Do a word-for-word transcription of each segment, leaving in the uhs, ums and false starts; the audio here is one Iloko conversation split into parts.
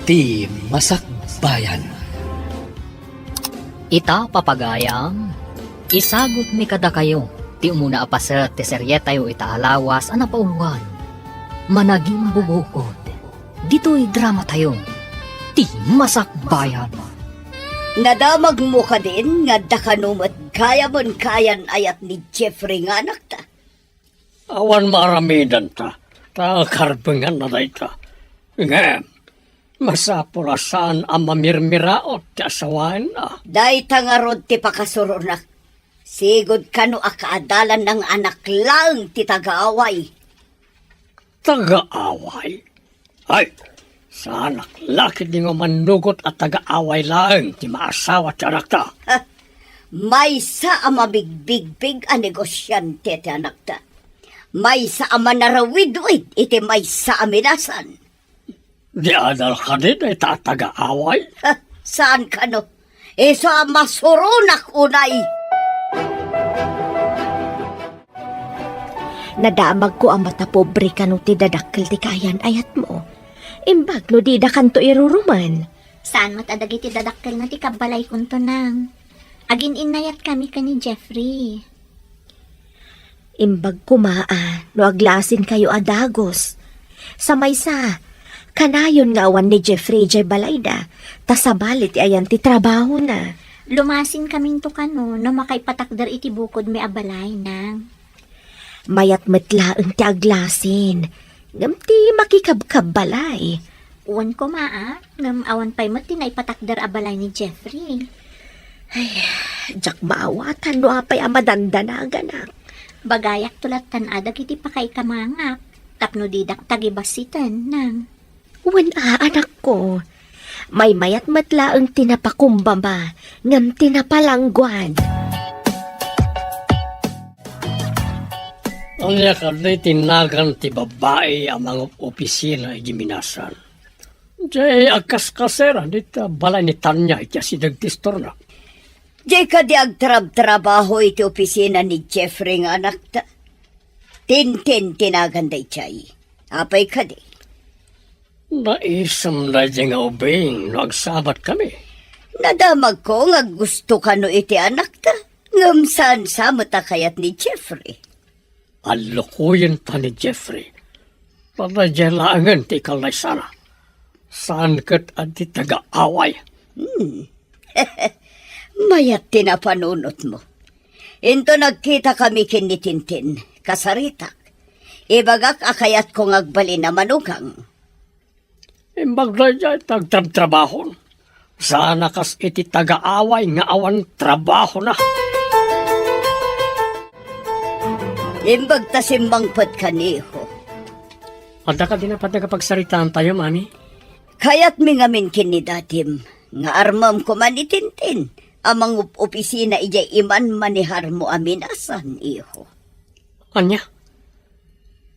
Ti Masakbayan. Ita, papagayam, isagutmi kadakayo ti umuna a paset ti serietayo ita a lawas a napauloan, Managimbugokod. Ditoy dramatayo, Ti Masakbayan. Nadamagmo kadin nga adda kano met gayamen kaayan-ayat ni Jeffrey nga anakta? Awan maaramidanta, ta karbenganna dayta. Ngem, masapul a saan a mamirmiraot ti asawaenna. Dayta ngarud ti pakasuronak. Sigud kano a kaadalanna nga anak laeng ti tagaaway. Tagaaway? Ay, saanak la ketdi nga umannugot a tagaaway laeng ti maasawa ti anakta. Ha, maysa a mabigbigbig a negosiante ti anakta. Maysa a manarawidwid iti maysa a minasan. Di adal kadi dayta a tagaaway? Ha, saan kano? Isu a masuronak unay. Nadamagko a matapobre kano ti dadakkel ti kaayan-ayatmo. Imbag no didakanto irurumen. Saan met a dagiti dadakkelna ti kabbalaykonto, nang. Agin-innayatkami ken ni Jeffrey. Imbag koma a no aglasinkayo a dagus. Sa maysa, kanayon nga awan ni Jeffrey idiay balayda, ta sabali ti ayan ti trabahona. Lumasinkaminto kano no makaipatakder iti bukodmi a balay, nang. Mayat met laeng ti aglasin, ngem ti makikabkabbalay. Wen koma a, ngem awan pay met ti naipatakder a balay ni Jeffrey. Ay, diak maawatan no apay a madandanaganak. Bagayakto lattan a dagiti pakaikamangak, tapno didak tagibassiten, nang. Wen a, anakko. Maymayat met laeng ti napakumbaba, ngem ti napalangguad. Ania kadi ti nagan ti babbai a mangup-opisina iti minasan? Diay agkaskasera dita balay ni Tanya iti asideg ti istorna. Diay kadi agtrabtrabaho iti opisina ni Jeffrey nga anakta? Tintin ti nagan daydiay. Apay kadi? Naisem daydiay nga ubing no agsabatkami. Nadamagko nga gusto kano iti anakta, ngem saan sa met a kayat ni Jeffrey. Allukoyenta ni Jeffrey. Ta daydiay laengen ti ikallaysana. Saan ket a di tagaaway. Hmm. Mayat ti napanunotmo. Inton agkitakami ken ni Tintin, kasaritak. Ibagak a kayatko nga agbalin a manugang. Imbag daydiay ti agtrabtrabahon. Saan a kas iti tagaaway nga awan trabahona. Imbag ta simmangpetka, iho. Adda kadi napaddeng a pagsaritaantayo, Mami? Kayatmi ngamin ken ni Dadim nga armem koma ni Tintin a mangup-opisina idiay imanmaneharmo a minasan, iho. Ania?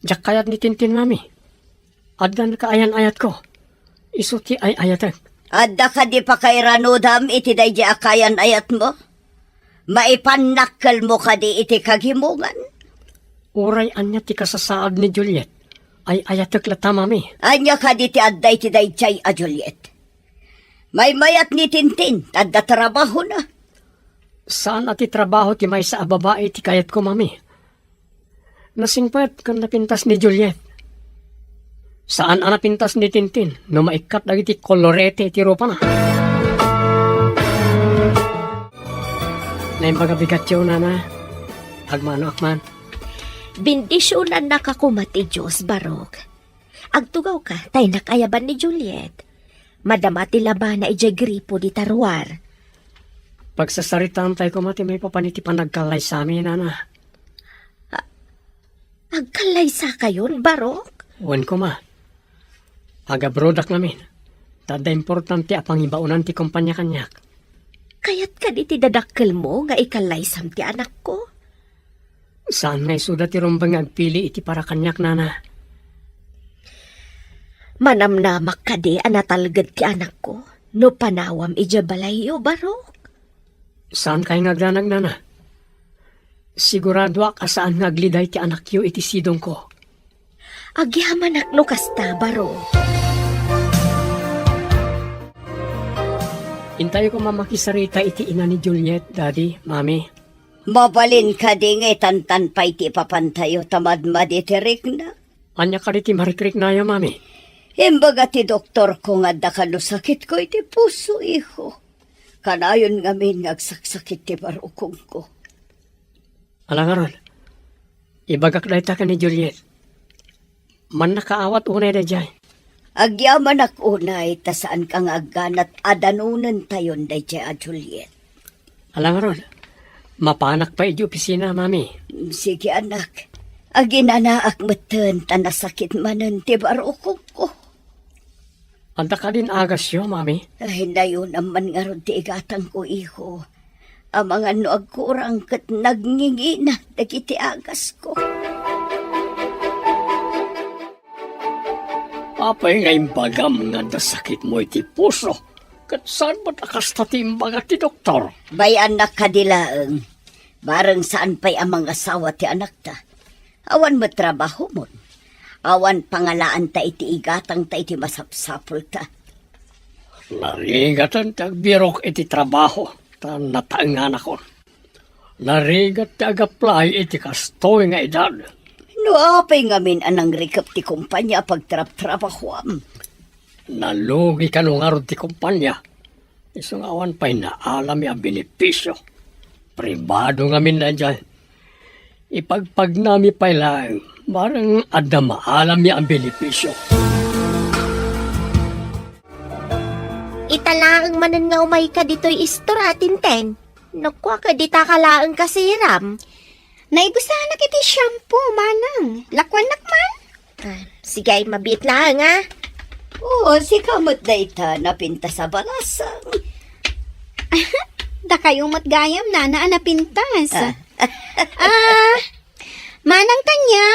Diak kayat ni Tintin, Mami. Adda nakaayan-ayatko. Isu ti ay-ayatek. Adda kadi pakairanudam iti daydiay a kaayan-ayatmo? Maipannakkelmo kadi iti kagimongan? Uray ania ti kasasaad ni Juliet, ay-ayatek latta, Mami. Ania kadi ti adda iti daydiay a Juliet? Maymayat ni Tintin, adda trabahona. Saan a ti trabaho ti maysa a babai ti kayatko, Mami. Nasingpet ken napintas ni Juliet. Saan a napintas ni Tintin no maikkat dagiti kolorete iti rupana. Naimbag a bigatyo, Nana. Agmanoak man. Bendisionannaka koma ti Dios, Barok. Agtugawka, ta innak ayaban ni Juliet. Madama ti labana idiay gripo dita ruar. Pagsasaritaantay koma ti maipapan iti panagkallaysami, Nana. A-, agkallaysakayon, Barok? Wen koma. Agabrodak ngamin. Ta adda importante a pangibaonan ti kompania kaniak. Kayat kadi ti dadakkelmo nga ikallaysam ti anakko? Saan nga isuda ti rumbeng nga agpili iti para kaniak, Nana. Manamnamak kadi a natalged ti anakko no panawam idiay balayyo, Barok? Saan kay nga agdanag, Nana? Siguradoak a saan nga agliday ti anakyo iti sidongko. Agyamanak no kasta, Barok. Intayo koma makisarita iti ina ni Juliet, Daddy, Mami. Mabalin kadi nga itantan pay ti ipapantayo ta madmadi ti rikna? Ania kadi ti marikriknayo, Mami? Imbaga ti doktorko nga adda kano sakitko iti puso, iho. Kanayon ngamin nga agsaksakit ti barukongko. Ala ngarud, ibagak dayta ken ni Juliet. Mannakaawat unay daydiay. Agyamanak unay ta saanka nga agganat a danonentayon daydiay a Juliet. Ala ngarud, mapanak pay iti opisina, Mami. Sige, anak. Aginanaak metten ta nasakit manen ti barukongko. Adda kadin agasyo, Mami? Ay, nayunam man ngarud ti igatangko, iho. Amangan no agkurang ket nagngingina dagiti agasko. Apay nga imbagam nga adda sakitmo iti puso? Ket saan met a kasta ti imbaga ti doktor? Bay-annak kadi laeng. Bareng saan pay a mangasawa ti anakta. Awan met trabahomon. Awan pangalaanta iti igatangta iti masapsapulta. Narigaten ti agbirok iti trabaho, ta nataenganakon. Narigat ti ag-apply iti kastoy nga edad. No apay ngamin a nangrikep ti kompania a pagtrabtrabahoam? Nalugi kano ngarud ti kompania? Isu nga awan pay naalammi a benepisio. Pribado ngamin daydiay. Ipagpagnami pay laeng, bareng adda maalammi a benepisio. Ita laeng manen nga umayka ditoy istor a, Tintin. No kua ket dita ka laeng kasiram. Naibusanak iti shampoo, manang. Lakuannak man? Ah, sige, ay mabiit laeng, ah. Oo, sika met dayta napintas a balasang. Dakayo met gayam, nana, a napintas. Ah. Ah, Manang Tanya,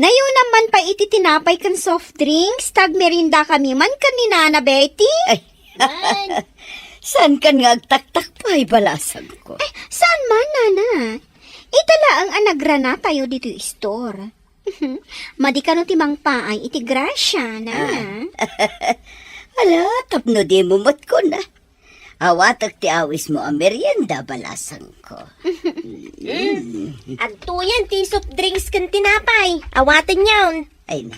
nayunam man pay iti tinapay ken soft drinks, ta agmeriendakami man ken ni Nana Betty. Ay. Man. Saan kan nga agtaktak pay, balasangko? Ay, saan man, nana. Ita laeng a nagranatayo ditoy istor. Madi kano ti mangpaay iti grasya, nana. Ah. Ala, tapno dimo met kuna. Awatek ti awismo a merienda, balasangko. Mm. Agtoyan ti soft drinks ken tinapay. Awatenyon. Ay na.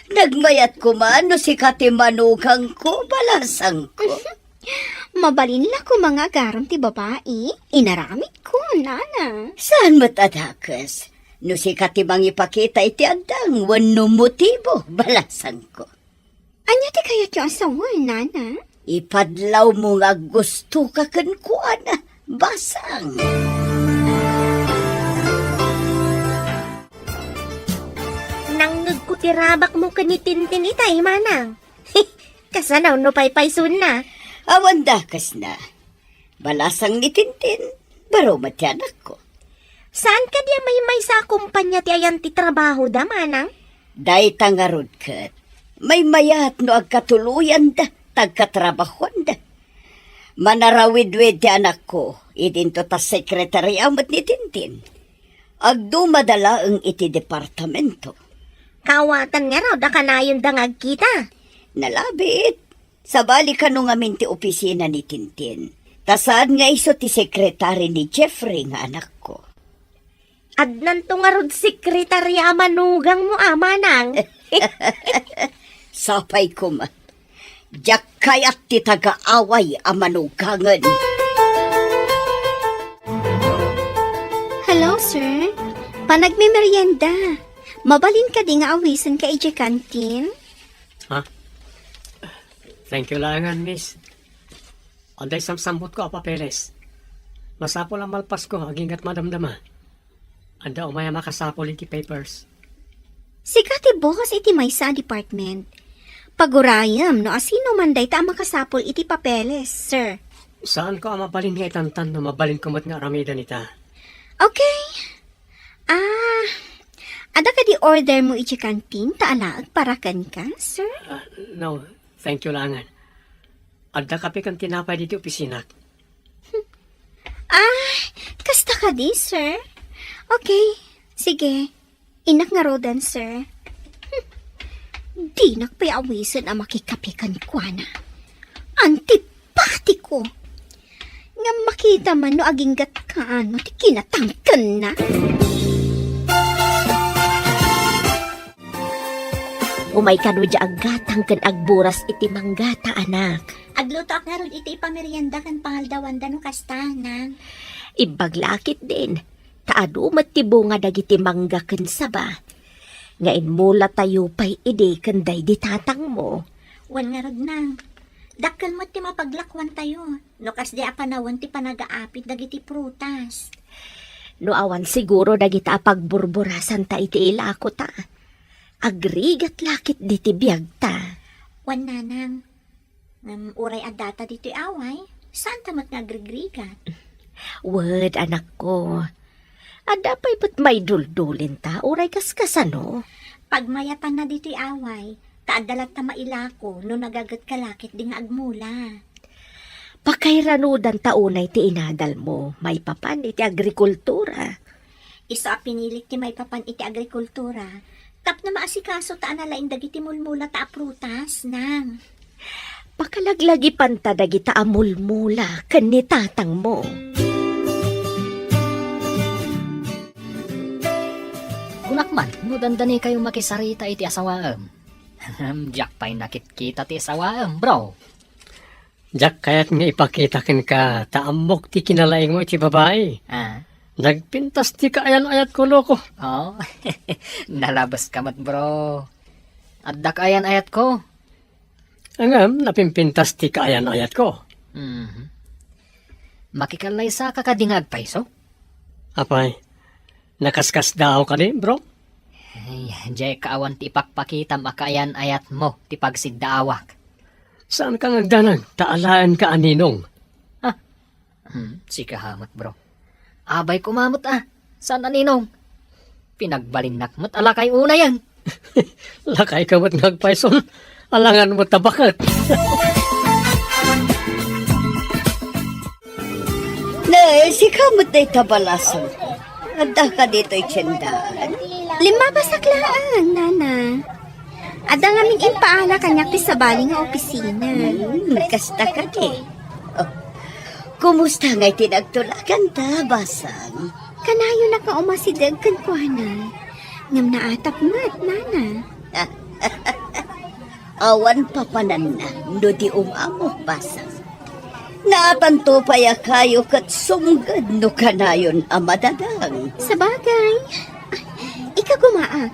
Nagmayat koma no sika ti manugangko, balasangko. Mabalin la koma nga agaram ti babai. Inaramidko, nana. Saan met a dakes? No sika ti mangipakita iti addang wenno motibo, balasangko. Ania ti kayatyo a sawen, nana? Ipadlawmo nga aggustoka kenkuana, basang. Nangngegko ti rabakmo ken ni Tintin itay, manang. Kasano no paypaysuenna? Awan dakesna. Balasang ni Tintin, baro met ti anakko. Saan kadi a maymaysa a kompania ti ayan ti trabahoda, manang? Dayta ngarud ket maymayat no agkatuloyanda ta agkatrabahoanda. Manarawidwid ti anakko, idinto ta sekretaria met ni Tintin. Agdumada laeng iti departamento. Kaawatan ngarud a kanayonda nga agkita? Nalabit. Sabali kano ngamin ti opisina ni Tintin. Ta saan nga isu ti sekretari ni Jeffrey nga anakko. Addanto ngarud sekretari a manugangmo a, manang? Sapay koma. Diak kayat ti taga-away a manugangen. Hello, sir. Panagmemerienda. Mabalin kadi nga awisenka idiay kantin? Ha? Thank you laengen, miss. Adda samsambutko a papeles. Masapul a malpasko agingga madamdama. Adda umay a makasapul iti papers. Sika ti boss iti maysa a department. Pagurayem no asino man dayta a makasapul iti papeles, sir. Saanko a mabalin nga itantan no mabalinko met nga aramiden ita. Okay. Ah, adda kadi ordermo iti kantin ta alaek para kenka, sir? Ah, no, thank you laengen. Adda kape ken tinapay ditoy opisinak. Ah, kasta kadi, sir? Okay, sige. Innak ngaruden, sir. Dinak pay awisen a makikape kenkuana. Antip Tiko. Ngem makita man no aginggatka no ti kinatangkenna. Umay kano dia aggatang ken agburas iti manggata, anak. Aglutoak ngarud iti ipamerienda ken pangaldawanda no kasta, Nang. Imbag la ketdin, ta adu met ti bunga dagiti mangga ken saba nga inmulatayo pay idi ken daydi tatangmo. Wen ngarud, Nang. Dakkel met ti mapaglakuantayo no kasdi a panawen ti panagaapit dagiti prutas. No awan siguro dagita a pagburburasanta iti ilakota, agrigat la ketdi ti biagta. Wen, Nanang. Ngem uray addata ditoy away, saanta met nga agrigrigat. Wen, anakko. Adda pay met maiduldulinta, uray kaskasano. Pagmayatanna ditoy away, ta adda latta mailako no nagagetka la ketdi nga agmula. Pakairanudanta unay ti inadalmo, maipapan iti agrikultura. Isu a pinilik ti maipapan iti agrikultura, tapno maasikaso ta analaing dagiti mulmulata a prutas, Nang. Pakalaglagipanta dagita a mulmula ken ni tatangmo. Kunak man, no dandanikayo makisarita iti asawaem. Diak pay nakitkita ti asawaem, bro. Diak kayat nga ipakita kenka ta ammok ti kinalaingmo iti babai. Ah. Nagpintas ti kaayan-ayatko, loko. Oh, nalabeska met, bro. Adda kaayan-ayatko. Ngem, napimpintas ti kaayan-ayatko. Mhm. Makikallaysaka kadi nga agpayso? Apay, nakaskasdaaw kadi, bro? Ay, diay kaawan ti ipakpakitam a kaayan-ayatmo ti pagsiddaawak. Saanka nga agdanag, ta alaenka a ninong. Ah, hmm, sika met, bro. Abay koma met, ah. Saan a ninong? Pinagbalinnak met a lakay unayen. Lakayka met nga agpayson. Alangan met ta baket. Ne, sika met dayta balasang. Addaka ditoy tiendaan. Limmabasak laeng, Nana. Adda ngamin impaala kaniak ti sabali nga opisina. Hmm, kasta kadi. Oh. Kumusta ngay ti nagtulakanta, basang? Kanayonak nga umasideg kenkuana. Ngem naatap met, Nana. Awan papananna no di umamok, basang. Naatanto pay a kayo ket sumged no kanayon a madadang. Sabagay, ikagumaak.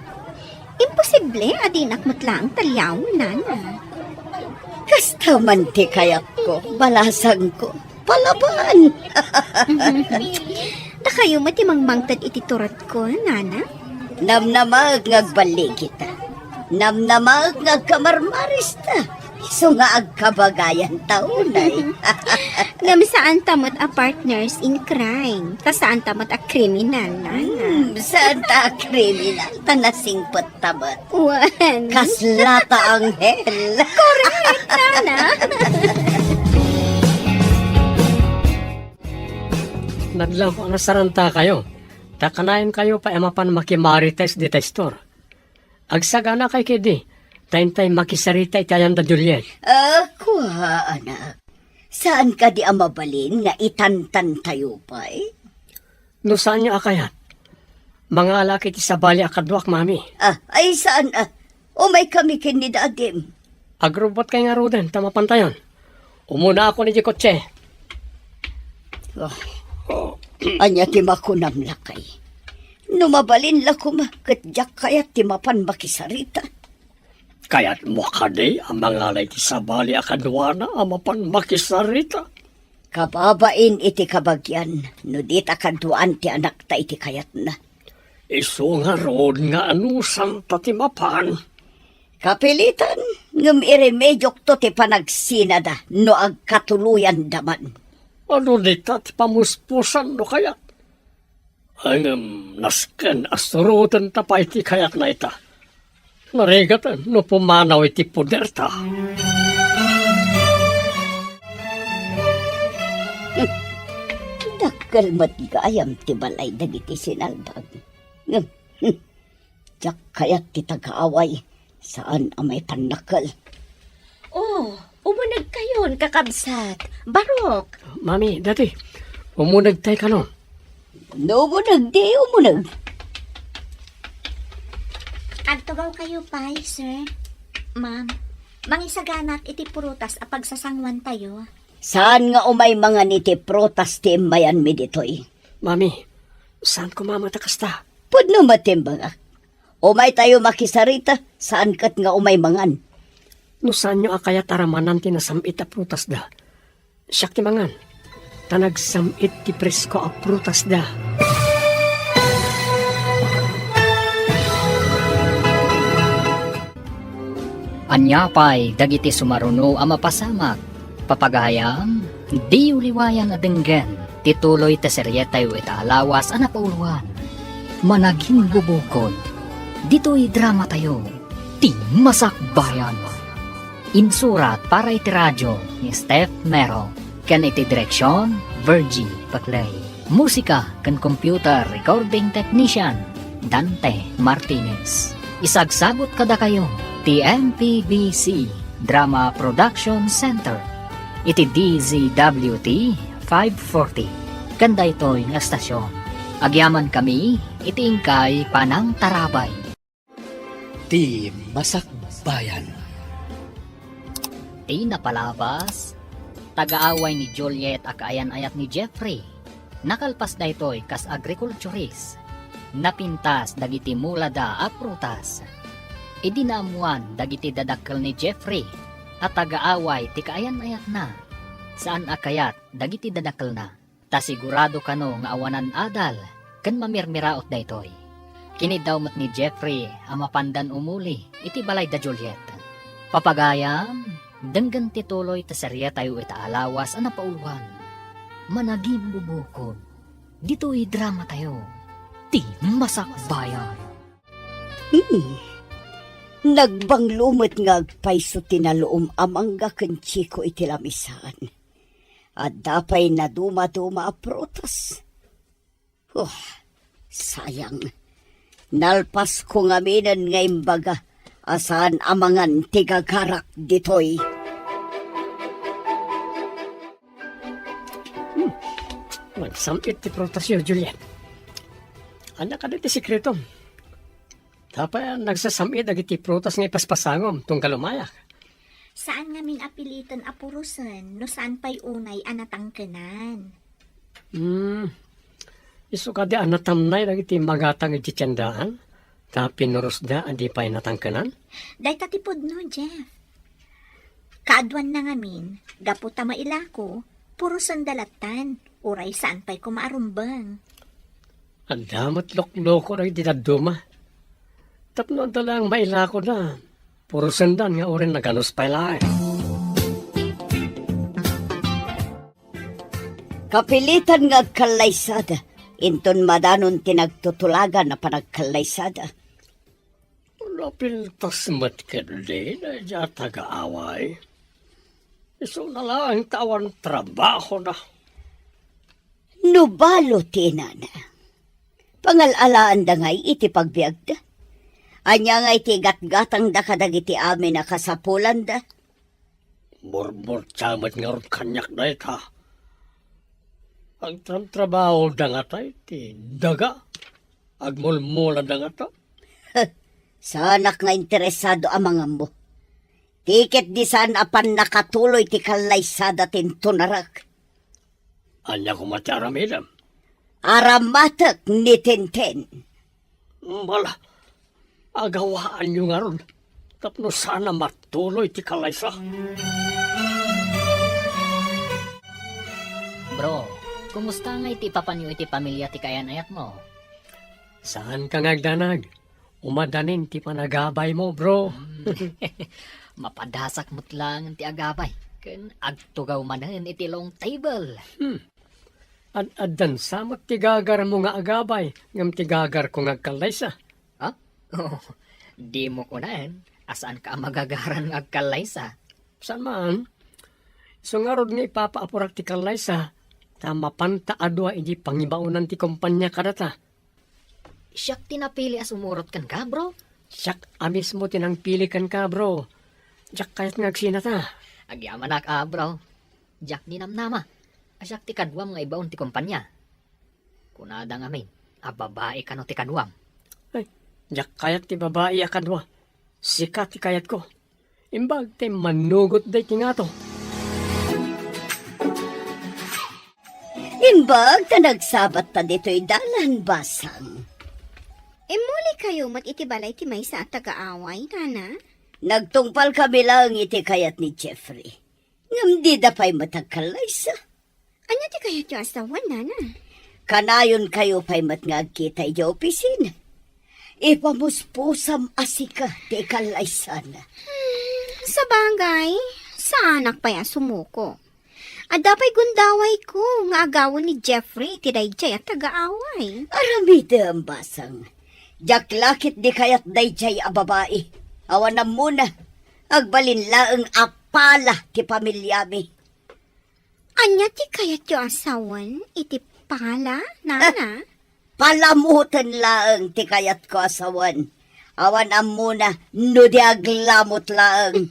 Imposible a dinak met laeng taliawen, Nana. Kasta man ti kayatko, balasangko. Palaban! Dakayo met ti mangmangted iti turodko, Nana? Namnamaek nga agballigita. Namnamaek nga agkamarmarista. Isu nga agkabagayan ta unay. Ngem saanta met a partners in crime. Ta saanta met a kriminal, Nana. Hmm, saanta a kriminal. Ta nasingpet ta met. Wen. Kasla ta anghel. Correct, Nana. Naglaw a nasaranta kayo. Ta kanayon kayo pay a mapan makimarites dita store. Agsaganakay ketdi, ta intay makisarita iti ayan da Juliet. Ah, kua, anak. Saan kadi a mabalin nga itantantayo pay? No saanyo a kayat, mangalak iti sabali a kaduak, Mami. Ah, ay saan, ah. Umay kami ken ni Dadim. Agrubbot kay ngaruden ta mapantayon. Umuna ako iti kotse. Ah, ania ti makunam, lakay? No mabalin la koma, ket diak kayat ti mapan makisarita. Kayatmo kadi a mangala iti sabali a kaduana a mapan makisarita? Kababain iti kabagian no dita kaduaan ti anakta iti kayatna. Isu ngarud nga anusanta ti mapan. Kapilitan, ngem iremediokto ti panagsinada no agkatuloyanda man. Adu dita ti pamuspusan no kayat? Ngem nasken a surotenta pay ti kayatna ita. Narigaten no pumanaw iti poderta. Dakkel met gayam ti balay dagiti sinalbag. Ngem, hmm, diak kayat ti taga-away, saan a maipannakkel. Oh, Umunegkayon, kakabsat. Barok. Mami, Daddy, umunegtay kano? No umuneg, di umuneg. Agtugaw kayo pay, sir. Ma'am, mangisaganak iti prutas a pagsasanguan tayo. Saan nga umay mangan iti prutas ti immayanmi ditoy? Mami, saan ko mamata kasta? Pudno met ti imbagak. Umay tayo makisarita, saan ket nga umay mangan. No saanyo a kayat a ramanan ti nasam-it a prutasda, siak ti mangan. Ta nagsam-it ti presko a prutasda. Ania pay dagiti sumaruno a mapasamak? Papagayam, diyo liwayan a denggen ti tuloy ti serietayo ita a lawas a napauluan, Managimbubukod. Ditoy dramatayo, Ti Masakbayan. Insurat para iti radio ni Steph Mero, ken iti direksion, Virgie Paclay. Musika ken computer recording technician, Dante Martinez. Isagsagut kadakayo ti M P B C Drama Production Center iti D Z W T five forty ken daytoy nga estasion. Agyamankami iti inkay panangtarabay. Ti Masakbayan. Ti napalabas, tagaaway ni Juliet a kaayan-ayat ni Jeffrey. Nakalpas daytoy kas agrikulturist. Napintas dagiti mulada a prutas. Idi naammuan dagiti dadakkel ni Jeffrey a tagaaway ti kaayan-ayatna, saan a kayat dagiti dadakkelna. Ta sigurado kano nga awanan adal ken mamirmiraot daytoy. Kiniddaw met ni Jeffrey a mapandan umuli iti balay da Juliet. Papagayam, denggen ti tuloy ta serietayo ita a lawas a napauluan. Managimbubukod. Ditoy dramatayo, Ti Masakbayan. Hmm. Nagbanglo met nga agpayso ti naluom a mangga ken Chico iti lamisaan. Adda pay nadumaduma a prutas. Oh, sayang. Nalpasko ngaminen nga imbaga a saan a mangan ti gagarak ditoy. Hmm. Nagsam-it ti prutasyo, Juliet. Ania kadi ti sekreto? Apay a nagsasam-it dagiti prutas nga ipaspasangom tunggal umayak? Saan ngamin a piliten a purosen no saan pay unay a natangkenan. Hmm. Isu kadi a natamnay dagiti magatang iti tiendaan, ta pinurosda a di pay natangkenan? Dayta ti pudno, Jeff. Kaaduanna ngamin, gapu ta mailako, purosenda lattan, uray saan pay koma a rumbeng. Adda met lokloko dagiti dadduma. Tapno adda laeng mailakoda, purosendan nga uray naganus pay laeng. Kapilitan nga agkallaysada, inton madanon ti nagtutulagan a panagkallaysada. Napintas met ketdi daydiay a tagaaway. Isuna laeng ta awan trabahona. No balo ti inana, pangal-alaanda ngay iti pagbiagda? Ania ngay ti igatgatangda kadagiti amin a kasapulanda? Burburtia met ngarud kaniak dayta. Agtrabtrabahoda ngata iti daga. Agmulmulada ngata. Saanak nga interesado a mangammo. Ti ketdi saan a pannakatuloy ti kallaysada ti intunarak. Ania koma ti aramidem? Aramatek ni Tintin. Bala, agawaanyo ngarud tapno saan a matuloy ti kallaysa. Bro, kumusta ngay ti ipapanyo iti pamilya ti kaayan-ayatmo? Saanka nga agdanag. Umadanin ti panagabaymo, bro. Hmm. Mapadasak met laeng ti agabay, ken agtugaw manen iti long table. Hmm. Ad-addan sa met ti gagarmo nga agabay, ngem ti gagarko nga agkallaysa. Ha? Oh, dimo kunaen a saanka a magagaran nga agkallaysa? Saan man. Isu ngarud nga ipapaapurak ti kallaysa, ta mapanta a dua idi pangibaonan ti kompania kadata. Siak ti napili a sumurot kenka, bro. Siak a mismo ti nangpili kenka, bro. Diak kayat nga agsinata. Agyamanak a, bro. Diak ninamnama a siak ti kaduam nga ibaon ti kompania. Kunada ngamin a babai kano ti kaduam. Ay, diak kayat ti babai a kadua. Sika ti kayatko. Imbag ti mannugot daytoy ngato. Imbag ta nagsabatta ditoy dalan, Basang. Immuli kayo met iti balay ti maysa a taga-away, Nana? Nagtungpal kami laeng iti kayat ni Jeffrey. Ngem dida pay met agkallaysa. Ania ti kayatyo a sawen, Nana? Kanayon kayo pay met nga agkita idiay opisina. Ipamuspusam a sika ti ikallaysana. Hmm, sabagay, saanak pay a sumuko. Adda pay gundawayko nga agawan ni Jeffrey iti daydiay a taga-away. Aramidem, Basang. Diak la ketdi kayat daydiay a babai. Awan ammona. Agbalin laeng a pala ti pamiliami. Ania ti kayatyo a sawen iti pala, Nana? Palamoten laeng ti kayatko a sawen. Awan ammona no di aglamot laeng.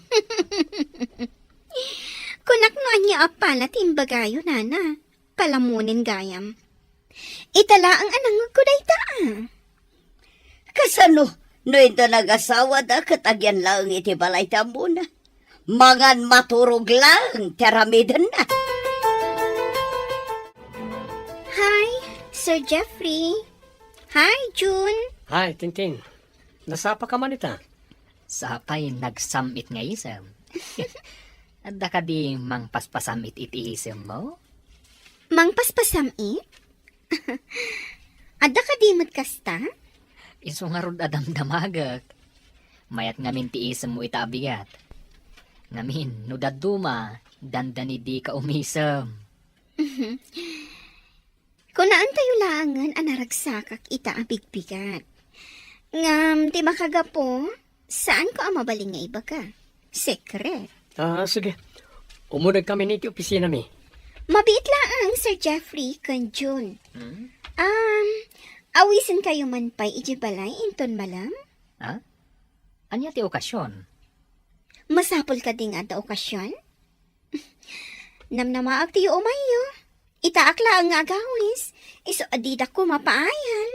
Kunak no ania a pala ti imbagayo, Nana. Palamonen gayam. Ita laeng a nangngegko dayta, a. Kasano no inton agasawada ket agyan laeng iti balay ti ammona? Mangan maturog laeng ti aramidenna. Hi, Sir Jeffrey. Hi, June. Hi, Tintin. Nasapa ka man ita? Sapay nagsam-it nga isem. Adda kadi mangpaspasam-it iti isemmo? Mangpaspasam-it? Adda kadi met kasta? Isu ngarud a damdamagek. Mayat ngamin ti isemmo ita a bigat. Ngamin, no dadduma, dandani dika umisem. Kunaentayo laengen a naragsakak ita a bigbigat. Ngem ti makagapu, saanko a mabalin nga ibaga. Sekret. Ah, sige. Umuna kami iti opisinami. Mabiit laeng, Sir Jeffrey ken June. Hmm? Um, awisenkayo man pay idiay balay inton malem? Ha? Ania ti okasion? Masapul kadi nga adda okasion? Namnamaak ti yuumayyo. Itaak laeng nga agawis, isu a didak koma paayan.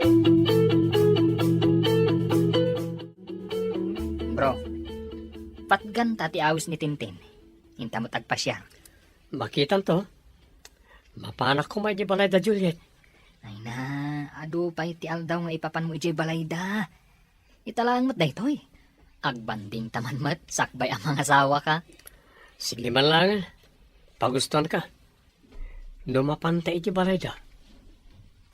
Bro, patganta ti awis ni Tintin. Inta met agpasiar. Makitanto. Mapanak koma idiay balayda, Juliet. Ay na, adu pay ti aldaw nga ipapanmo idiay balayda. Ita laeng met daytoy. Agbanding ta man met, sakbay a mangasawaka. Sige man laeng. Pagustuanka. No mapanta iti balayda,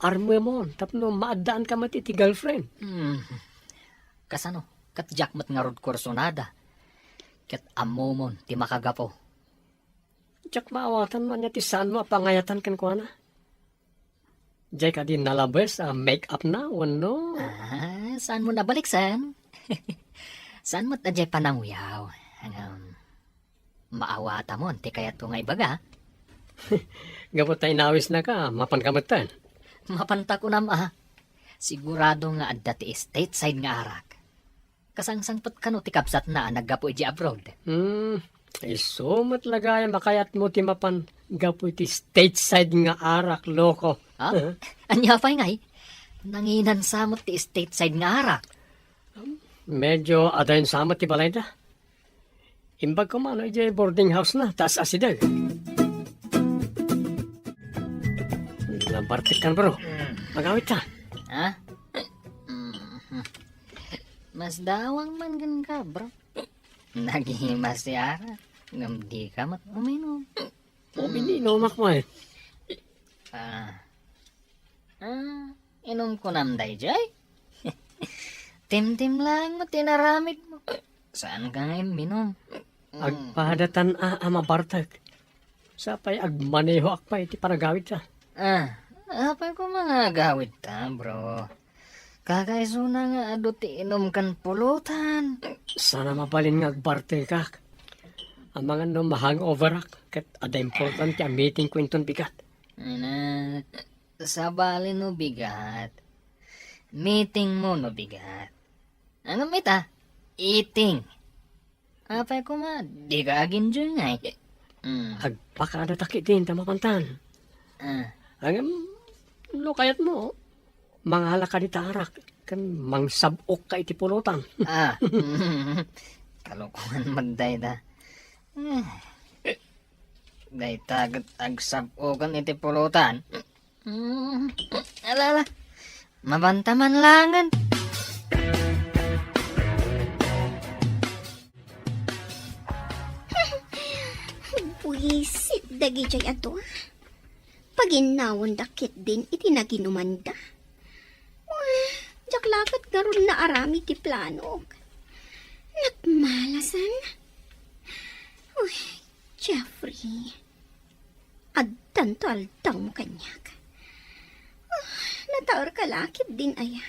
armemon tapno maaddaanka met iti girlfriend. Hmm. Kasano? Ket diak met ngarud kursunada. Ket ammomon ti makagapu. Diak maawatan no ania ti saanmo a pangayatan kenkuana. Diay kadi nalabes a make-up na, wenno? Ah, saanmo nabaliksan? Saan met a diay pananguyaw? Ngem, maawatamon ti kayatko nga ibaga. Gapu ta inawisnaka, mapanka metten. Mapanta kunam a. Sigurado nga adda ti stateside nga arak. Kasangsangpet kano ti kabsatna a naggapu idiay abroad? Hmm, isu met la gayam a kayatmo ti mapan gapu iti stateside nga arak, loko. Ha? Ania pay ngay? Nanginan sa met ti stateside nga arak. Medyo adayon sa met ti balayda. Imbag koma no idiay boarding house na, ta as-asideg. Nabartek kan, bro. Hmm. Agawid ta. Ha? Mhm. Mas dawang man kenka, bro. Nagimas ti arak, ngem dika met uminom. Umininumak mo eh. Ah. Ah, inumko nam daydiay? Timtim laeng met ti inaramidmo. Saanka nga imminom? Agpadatan a, a mabartek. Sapay agmanehoak pay iti panagawidta. Ah, apay koma nga agawidta, bro? Kakaisuna nga adu ti inum ken pulutan. Saan a mabalin nga agbartekak. Amangan no ma-hangoverak, ket adda importante a meetingko inton bigat. Ay na, sabali no bigat. Meetingmo no bigat. Ngem ita, eating. Apay koma, dika aginjingay. Mm. Agpakadatak iti inta mapantan. Ah. Ngem, no kayatmo, mangalaka dita arak, ken mangsab-okka iti pulutan. Ah. Kalokoan met dayta. Ah. Dayta ket agsab-okan iti pulutan. Mm. Ala, ala. Mabanta man langen. Buisit dagidiay adu. Paginnawenda ketdin iti naginumanda. Uy, diak la ket ngarud naaramid ti planok. Nagmalasan. Uy, Jeffrey. Addanto aldawmo kaniak. Ah, nataerka la ketdin aya.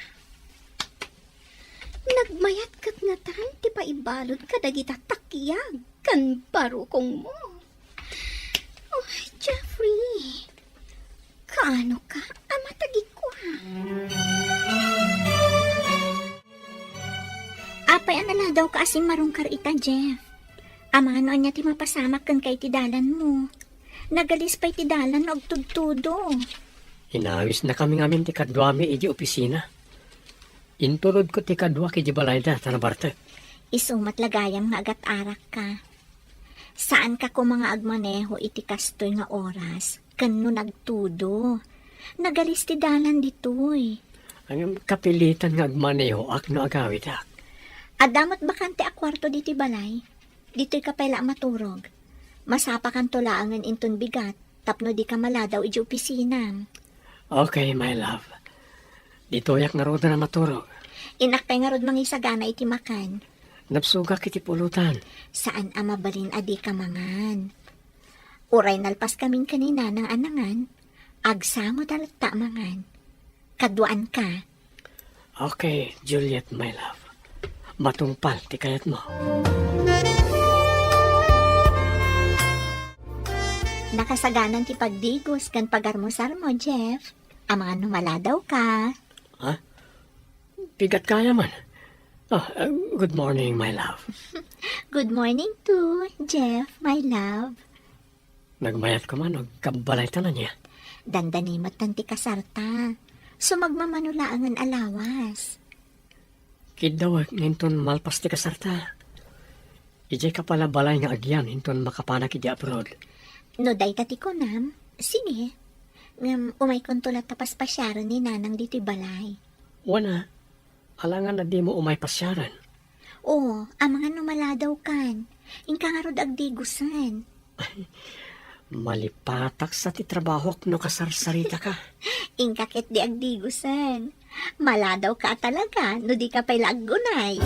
Nagmayat ket ngatan ti paibalud kadagita takyag ken barukongmo. Oh, Jeffrey, kaano ka a matagikua? Apay a naladawka a simmarungkar ita, Jeff? Amano ania ti mapasamak kenka iti dalanmo? Nagalis pay ti dalan no agtudtudo. Inawisnakami ngamin ti kaduami iti opisina. Intulodko ti kaduak iti balayda ta nabartek. Isu met la gayam nga agat-arakka. Saanka koma nga agmaneho iti kastoy nga oras ken no nagtudo. Nagalis ti dalan ditoy. Ngem kapilitan nga agmanehoak no agawidak. Adda met bakante a kuarto ditoy balay. Ditoyka pay la a maturog. Masapakanto laengen inton bigat tapno dika maladaw idiay opisinam. Okay, my love. Ditoyak ngaruden a maturog. Innak pay ngarud mangisagana iti makan. Nabsogak iti pulutan. Saan a mabalin a dika mangan. Uray nalpaskamin ken ni Nanang a nangan, agsangoda latta a mangan. Kaduaanka. Okay, Juliet, my love. Matungpal ti kayatmo. Nakasaganan ti pagdigos ken pagarmusarmo, Jeff. Amangan no maladawka. Ha? Bigat kaya man. Ah, uh, good morning, my love. Good morning too, Jeff, my love. Nagmayat ka man, agkabbalaytan ania? Dandani met ti kasarta. Sumagmamano laengen a lawas. Kiddawek nga inton malpas ti kasarta. Idiay ka pay la balay nga agyan inton makapanak iti abroad. No dayta ti kunam, sige. Ngem umaykonto latta paspasiaren ni Nanang ditoy balay. Wen a, alangan a dimo umay pasiaren. Oo, amangan no maladawkan. Inka ngarud agdigosen. Malipatak sa ti trabahok no kasarsaritaka. Inka ketdi agdigosen. Maladawka a talaga no dika pay la aggunay.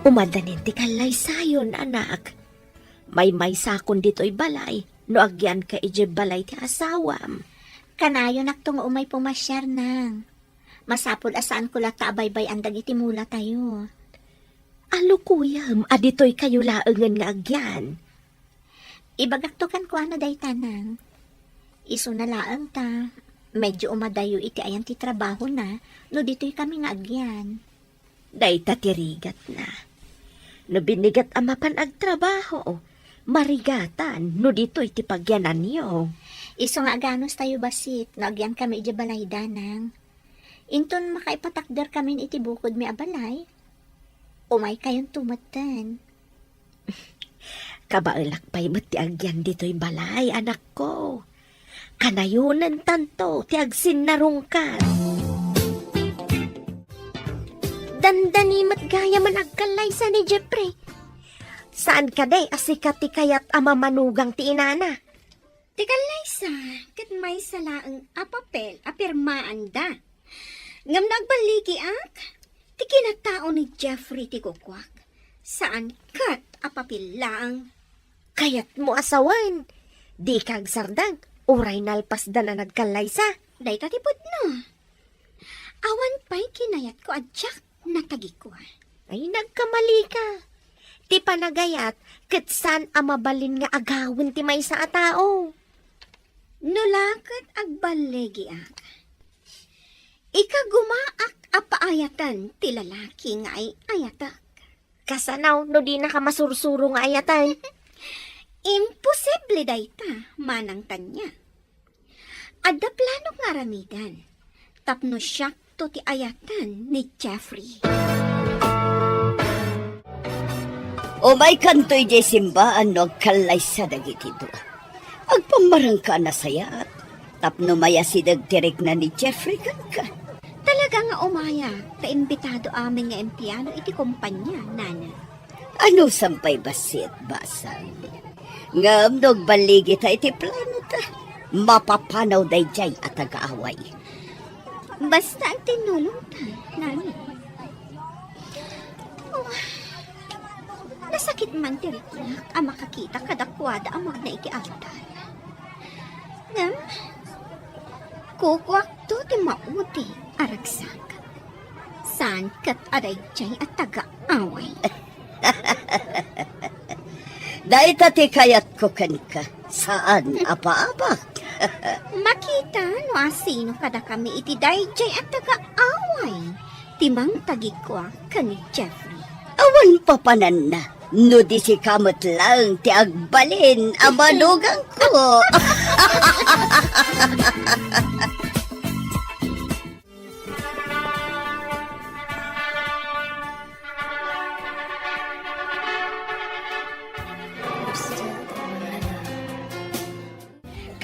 Umadanin ti kallaysayon, anak. Maymaysakon ditoy balay no agyanka idiay balay ti asawam. Kanayonakto nga umay pumasiar, Nang. Masapul a saanko latta a baybay-an dagiti mulatayo. Alukuyem a ditoykayo laengen nga agyan. Ibagakto kenkuana dayta, Nang. Isuna laeng ta, medyo umadayo iti ayan ti trabahona no ditoykami nga agyan. Dayta ti rigatna. No binigat a mapan agtrabaho, marigatan no ditoy ti pagyananyo. Isu nga aganustayo bassit no agyankami idiay balayda, Nang. Inton makaipatakderkamin iti bukodmi a balay, umaykayonto metten. Kabaelak pay met ti agyan ditoy balay, anakko. Kanayonentanto ti agsinnarungkar. Dandani met gayam a agkallaysa ni Jeffrey. Saan kadi a sika ti kayat a mamanugang ti inana? Ti kallaysa, ket maysa laeng a papel a pirmaanda. Ngem no agballigiak, ti kinatao ni Jeffrey ti kukuak. Saan ket a papel laeng. Kayatmo a sawen, dika agsardeng, uray nalpasdan a nagkallaysa. Dayta ti pudno. Awan pay kinayatko a diak natagikua. Ay, nagkamalika. Ti panagayat, ket saan a mabalin nga agawen ti maysa a tao. No la ket agballigiak, ikagumaak a paayaten ti lalaki nga ay-ayatek. Kasano no dinaka masursuro nga ayaten? Imposible dayta, Manang Tanya. Adda planok nga aramiden tapno siakto ti ayaten ni Jeffrey. Umaykanto idiay simbaan no agkallaysa dagiti dua. Agpammarengka a nasayaat tapno mayasideg ti rikna ni Jeffrey kenka. Talaga nga umayak ta imbitado amin nga empleyado iti kompania, Nana. Anusan pay bassit, basang. Ngem no agballigita iti planota, mapapanaw daydiay a tagaaway. Basta agtinnulongta, Nana. Oh, nasakit man ti riknak a makakita kadakuada a magna iti altar. Ngem, kukuakto ti maudi a ragsak. Saan ket a daydiay a tagaaway. Dayta ti kayatko kenka, saan a paabak. Makita no asino kadakami iti daydiay a tagaaway ti mangtagikua ken ni Jeffrey. Awan papananna no di sika met laeng ti agbalin a manugangko.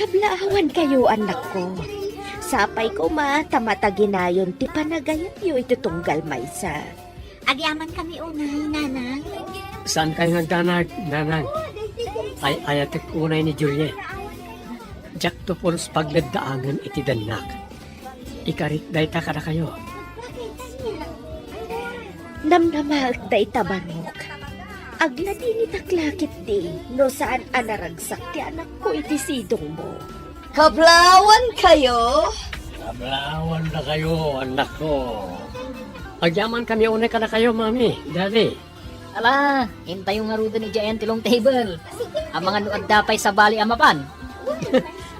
Kablaawankayo, annakko. Sapay koma ta mataginayon ti panagayatyo iti tunggal maysa. Agyamankami unay, Nanang. Saankayo nga agdanag, Nanang? Ay-ayatek unay ni Juliet. Diakto pulos pagleddaangen iti dennak. Ikarik dayta kadakayo. Namnamaek dayta, Barok. Agladinitak la ketdi no saan a naragsak ti anakko iti sidongmo. Kablaawankayo? Kablaawandakayo, annakko. Agyamankami unay kadakayo, Mami, Daddy. Ala, intayo ngaruden idiay ti long table. Amangan no adda pay sabali a mapan.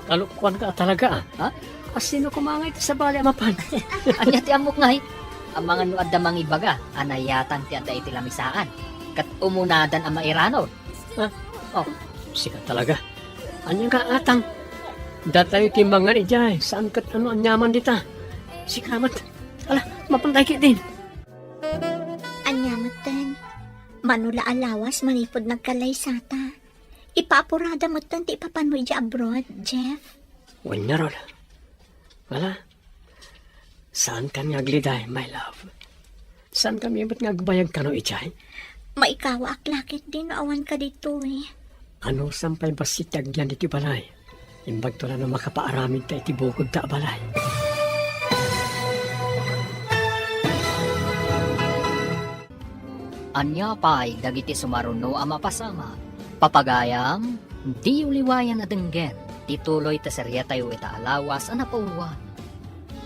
Kalokuanka talaga, ah. Ha? Asino koma nga iti sabali a mapan? Ania ti ammok ngay? Amangan no adda mangibaga a nayatan ti adda iti lamisaan. Ket umunadan a mairanod. Ha? Oh. Sika talaga. Ania nga atang? Datayo ti mangan idiay, saan ket no aniaman dita. Sika met. Ala, mapantay ketdin. Ania metten? Mano la a lawas manipud nagkallaysata. Ipaapurada metten ti ipapanmo idiay abroad, Jeff. Wen ngarud. Wala. Saankami nga agliday, my love. Saankami met nga agbayag kano idiay? Maikawaak la ketdi no awanka ditoy. Anusan pay bassit ti agyan ditoy balay? Imbagto la no makapaaramidta iti bukodta a balay. Ania pay dagiti sumaruno a mapasamak? Papagayam, diyo liwayan a denggen ti tuloy ti serietayo ita a lawas a napauloan,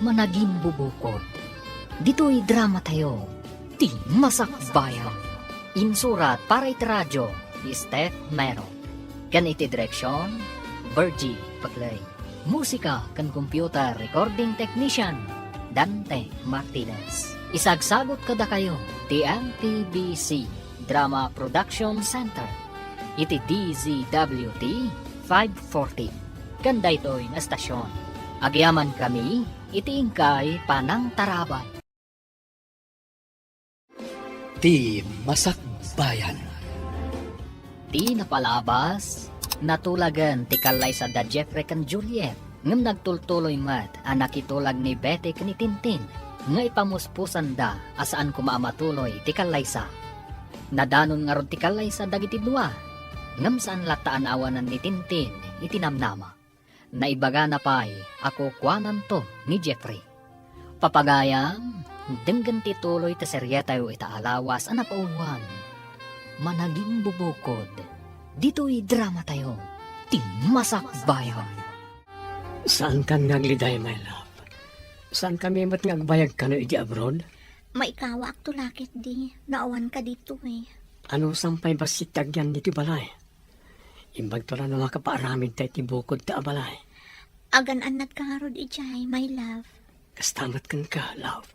Managimbubukod. Ditoy dramatayo, Ti Masakbayan. Insurat para iti radio ni Steph Mero. Ken iti direksyon, Virgie Paclay. Musika ken computer recording technician, Dante Martinez. Isagsagut kadakayo ti M P B C Drama Production Center iti D Z W T five forty. Ken daytoy nga estasyon, agyamankami iti inkay panangtarabay. Ti Masakbayan. Ti napalabas, natulagen ti kallaysa da Jeffrey ken Juliet, ngem nagtultuloy met a nakitulag ni Betty ken ni Tintin nga ipamuspusanda a saan koma a matuloy ti kallaysa. Nadanon ngarud ti kallaysa dagiti dua, ngem saan latta a naawanan ni Tintin iti namnama. Naibagana pay a kukuananto ni Jeffrey. Papagayam, denggen ti tuloy ti serietayo ita a lawas a napauloan, Managimbubukod. Ditoy dramatayo, Ti Masakbayan. Saankan nga agliday, my love. Saankami met nga agbayag kano iti abroad? Maikawaakto la ketdi, no awanka ditoy. Anusan pay bassit ti agyan ditoy balay? Imbagto la no makapaaramidta iti bukodta a balay. Agan-annadka ngarud idiay, my love. Kasta met kenka, love.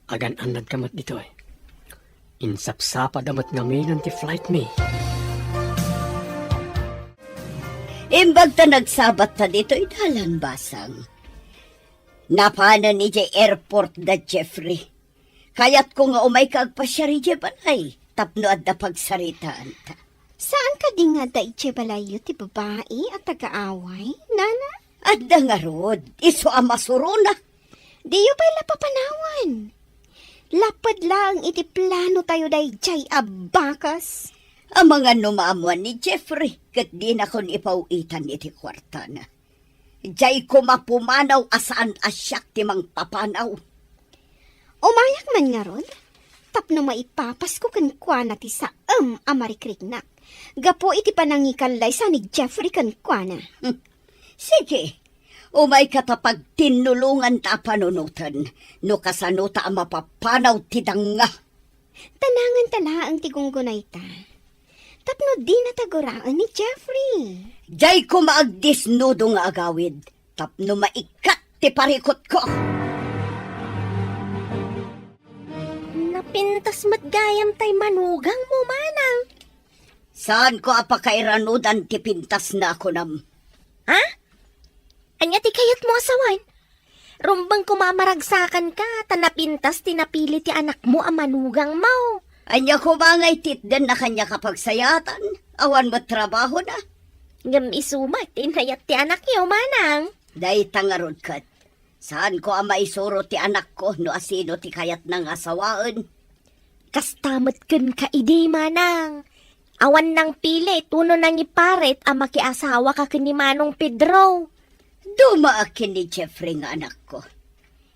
Agan-annadka met ditoy. Insapsapada met ngaminen ti flight mi. Imbag ta nagsabatta ditoy dalan, Basang. Napanen idiay airport da Jeffrey. Kayatko nga umayka agpasiar idiay balay tapno adda pagsaritaanta. Saan kadi nga adda idiay balayyo ti babai a tagaaway, nana? Adda ngarud, isu a masurona. Diyo pay la papanawan. Lapad laeng iti plano tayo daydiay a bakas. Amangan no maamuan ni Jeffrey ket dinakon ipaw-itan iti kuartana. Diay koma pumanaw a saan a siak ti mangpapanaw. Umayak man ngarud, tapno maipapasko kenkuana ti saem a marikriknak gapu iti panangikallay sa ni Jeffrey kenkuana. Hmm. Sige, umayka ta pagtinnulonganta a panunoten no kasanota a mapapanaw ti danga. Tananganta laeng ti gunggunayta. Tapno dinata guraen ni Jeffrey. Diay koma agdisnudo nga agawid tapno maikkat ti parikutko. Napintas met gayam tay manugangmo, manang. Saanko a pakairanudan ti pintasna a kunam. Ha? Ania ti kayatmo a sawen? Rumbeng koma a maragsakanka, ta napintas ti napili ti anakmo a manugangmo. Ania koma nga ititdenna kaniak a pagsayaatan? Awan met trabahona. Ngem isu met ti inayat ti anakyo, manang. Dayta ngarud ket, saanko a maisuro ti anakko no asino ti kayatna nga asawaen. Kasta met kenka idi, manang. Awan nangpili tuno nangiparit a makiasawaka ken ni Manong Pedro. Dumaak ken ni Jeffrey nga anakko.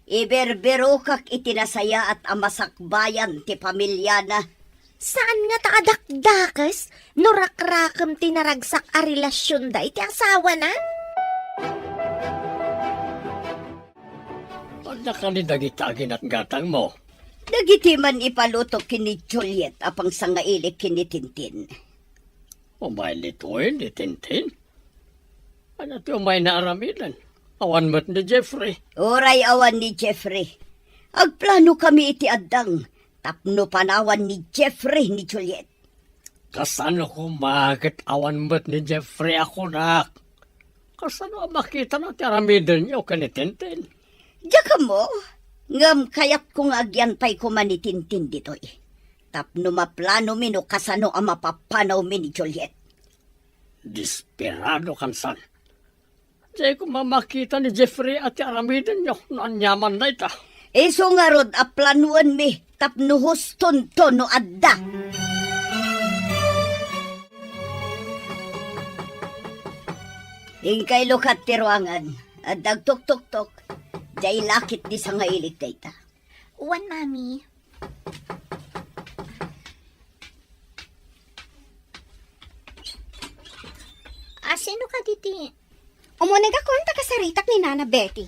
Ibirbirokak iti nasayaat a masakbayan ti pamiliana. Saan ngata a dakdakes no rakrakem ti naragsak a relasionda iti asawana? Adda kadi dagita a ginatgatangmo? Dagiti man ipaluto ken ni Juliet a pangsangailik ken ni Tintin. Umay ditoy ni Tintin? Ania ti umayna aramiden? Awan met ni Jeffrey. Uray awan ni Jeffrey, agplanokami iti addang tapno panawan ni Jeffrey ni Juliet. Kasano koma ket awan met ni Jeffrey a kunak? Kasano a makitana ti aramidenyo ken ni Tintin? Diak ammo, ngem kayatko nga agyantay koma ni Tintin ditoy tapno maplanomi no kasano a mapapanawmi ni Juliet. Desperadokan san. Diay koma makita ni Jeffrey a ti aramidenyo no aniaman dayta. Isu ngarud a planoenmi tapno hustonto no adda. Inkay lukat ti ruangan. Adda agtuktoktok. Diay lakit ti sangailik dayta. Wen, Mami. Asino kadi ti Umunegakon ta kasaritak ni Nana Betty.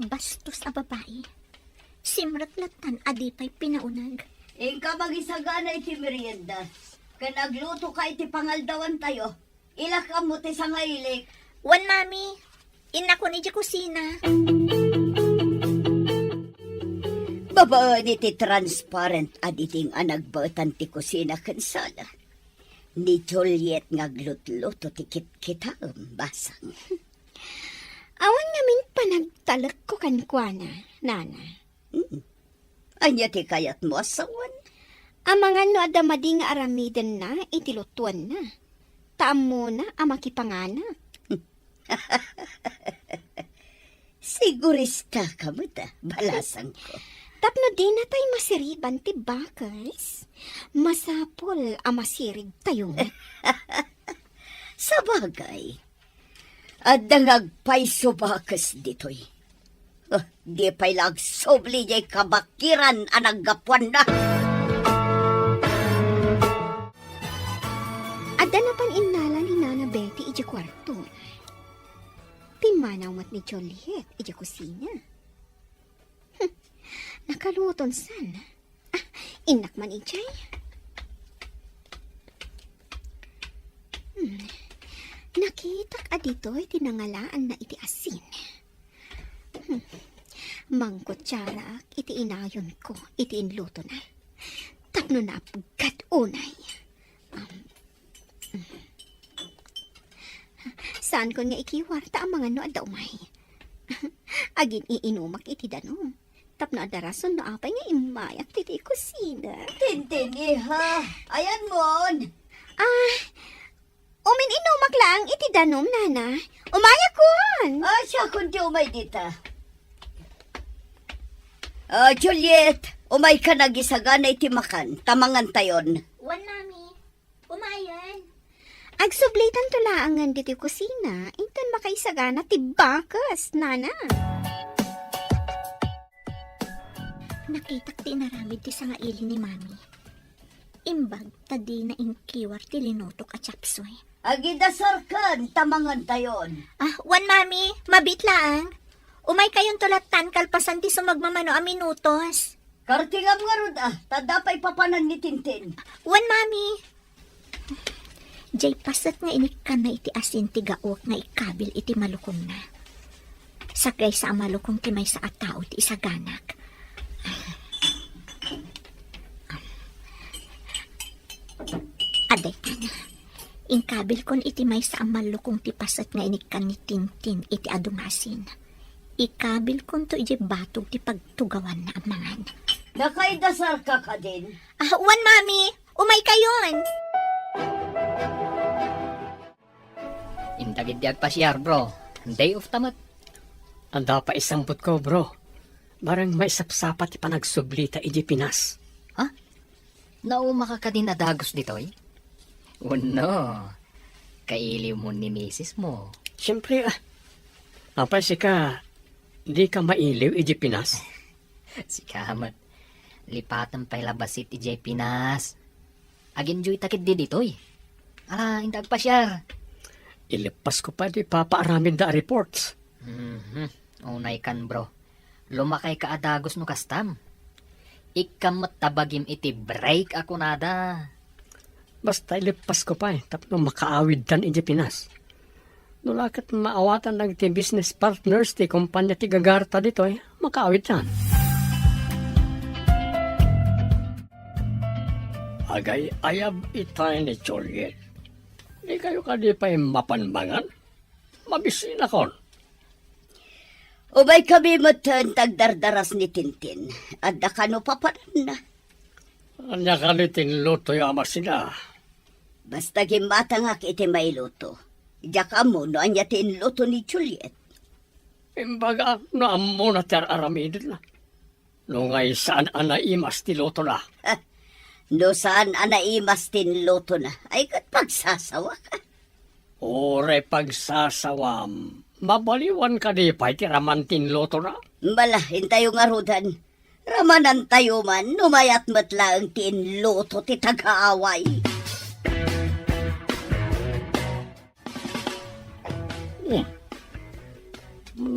Bastos a babai. Simrek lattan a di pay pinauneg. Inka magisagana iti merienda, ken aglutoka iti pangaldawantayo. Ilak ammo ti sangailik. Wen, Mami. Innakon idiay kusina. Babaen iti transparent a diding a nagbaetan ti kusina ken sala, ni Juliet nga aglutluto ti kitkitaem, Basang. Awan ngamin panagtalekko kenkuana, Nana. Mm. Ania ti kayatmo a sawen? Amangan no adda madi nga aramidenna iti lutuenna. Ta ammona a makipanganak. Siguristaka met, a, balasangko. Tapno dinatay masiriban ti bakes, masapul a masiribtayo met. Sabagay, adda nga agpayso bakes ditoy. Ah, di pay la agsubli diay kabakiran a naggapuanna. Adda napan innala ni Nana Betty idiay kuarto. Pimmanaw met ni Juliet idiay kusina. Hmm, nakaluton san. Ah, innak man idiay. Hmm. Nakitak a ditoy ti nangalaanna iti asin. Hmm. Mangkutsaraak iti inayonko iti inlutona. Tapno naapgad unay. Saanko nga ikiwar ta amangan no adda umay. Agin-iinumak iti danum. Tapno adda rason no apay nga immayak ditoy kusina. Tintin, iha. Ayanmon. Ah, umin-inumak laeng iti danum, nana. Umayakon. Ah, siakon ti umay dita. Ah, Juliet, umayka agisagana iti makan, ta mangantayon. Wen, mami. Umayen. Agsublitanto laengen ditoy kusina, inton makaisagana ti bakes, nana. Nakitak ti inaramid ti sangaili ni mami. Imbag ta dina inkiwar ti linutok a chapsuy. Agidasarkan ta mangantayon. Ah, wen, mami, mabiit laeng. Umaykayonto lattan kalpasan ti sumagmamano a minutos. Kartingam ngarud, ah, ta adda pay papanan ni Tintin. Wen, mami. Diay paset nga inikkanna iti asin ti gaok nga ikabil iti malukongna. Sakgaysa a malukong ti maysa a tao ti isaganak. Adaytan, inkabilkon iti maysa a malukong ti paset nga inikkan ni Tintin iti adu nga asin. Ikabilkonto idiay batog ti pagtugawanna a mangan. Nakaidasarka kadin? Ah, wen, mami. Umaykayon. Inta ketdi agpasiar, bro. Day off ta met. Adda pay isambutko, bro. Bareng maisapsapa ti panagsublita idiay Pinas. Ha? Naumaka kadin a dagus ditoy? Wenno, kailiwmon ni misismo. Siempre, ah. Apay sika, dika mailiw idiay Pinas? Sika met. Lipatem pay la bassit idiay Pinas. Ag-enjoyta ketdi ditoy. Ala, inta agpasiar. Ileppasko pay ti ipapaaramidda a reports. Mhm. Unaykan, bro. Lumakayka a dagus no kastam. Ikkam met ta bagim iti break a kunada. Basta ileppasko pay tapno makaawidtan idiay Pinas. No la ket maawatan dagiti business partners ti kompania ti gagarta ditoy, makaawidtan. Agay-ayab itay ni Juliet. Dikayo kadi pay mapan mangan? Mabisinakon. Umaykami metten ta agdardaras ni Tintin. Adda kano papananna. Ania kadi ti inlutoyo a masina? Basta gimmatangak iti mailuto. Diak ammo no ania ti inluto ni Juliet. Imbagak no ammona ti ar-aramidna. No ngay saan a naimas ti lutona. No saan a naimas ti inlutona, ay ket pagsasawak. Uray pagsasawam, mabaliwan kadi pay ti raman ti inlutona? Bala, intayo ngaruden. Ramanantayo man, no mayat met laeng ti inluto ti tagaaway. Hmm.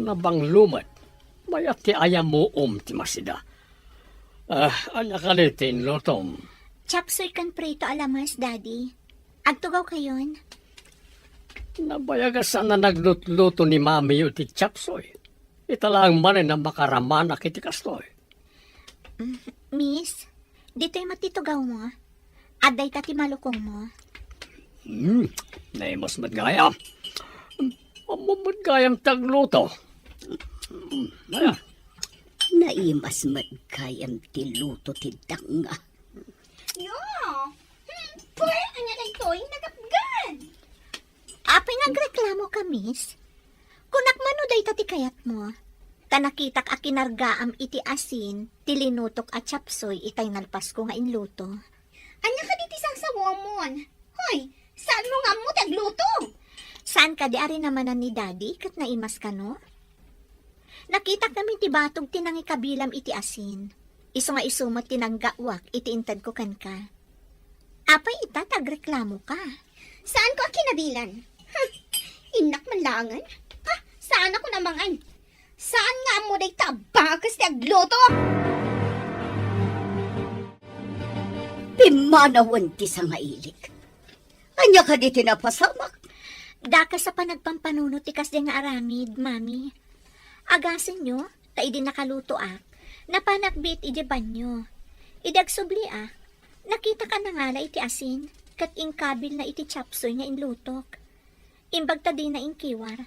Nabanglo met. Mayat ti ayamuom ti masina. Ah, ania kadi ti inlutom? Chapsuy ken prito a lamas, Daddy. Agtugawkayon? Nabayag a saan a naglutluto ni mamiyo ti chapsuy. Ita laeng manen a makaramanak iti kastoy. Mm, Miss, ditoy met ti tugawmo. Adda ita ti malukongmo. Hmm, naimas met gayam. Ammo met gayam ti agluto. Hmm, ayan. Naimas met gayam ti luto ti danga. Yo! Hmm, pwe, ania daytoy? Nagapgan! Apay nga agreklamoka, Miss? Kunak man no dayta ti kayatmo. Ta nakitak a kinargaam iti asin ti linutok a chapsuy itay nalpasko nga inluto. Ania kadi ti sarsawamon? Hoy, saanmo nga ammo ti agluto? Saan kadi a rinamanan ni Daddy ket naimas kano? Nakitak ngamin ti batog ti nangikabilam iti asin. Isu nga isu met ti nanggaawak iti intedko kenka. Apay ita ti agreklamoka? Saanko a kinabilan. Hmm, innak man laengen. Ah, saanakon a mangan. Saan nga ammo dayta a bakes ti agluto? Pimmanawen ti sangailik. Ania kadi ti napasamak? Dakes a panagpampanunot ti kasdi nga aramid, Mami. Agasenyo, ta idi nakalutoak, napanak biit idiay banio. Idi agsubli a, nakitak a nangala iti asin, ket inkabilna iti chopsuey nga inlutok. Imbag ta dina inkiwar.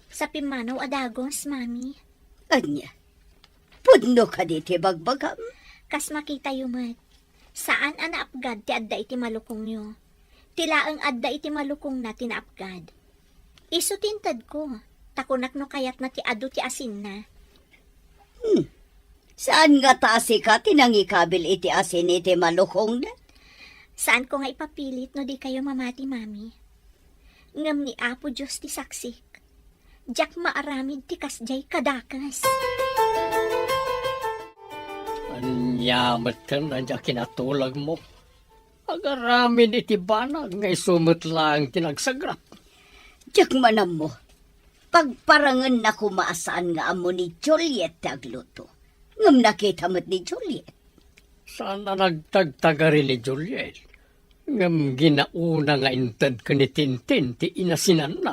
Sa pimmanaw a dagus, Mami. Ania? Pudno kadi ti bagbagam? Kas makitayo met, saan a naapgad ti adda iti malukongyo. Ti laeng adda iti malukongna ti naapgad. Isu ti intedko, ta kunak no kayatna ti adu ti asinna. Hmm. Saan ngata a sika ti nangikabil iti asin iti malukongna? Saanko nga ipapilit no dikayo mamati, Mami. Ngem ni Apo Dios ti saksik. Diak maaramid ti kasdiay kadakes. Ania met ken a kinatulagmo? Agaramid iti banag nga isu met laeng ti nagsagrap. Diak man ammo. Pagparangenna koma a saan nga ammo ni Juliet ti agluto. Ngem nakita met ni Juliet. Saan a nagtagtagari ni Juliet. Ngem ginauna nga inted ken ni Tintin ti inasinanna.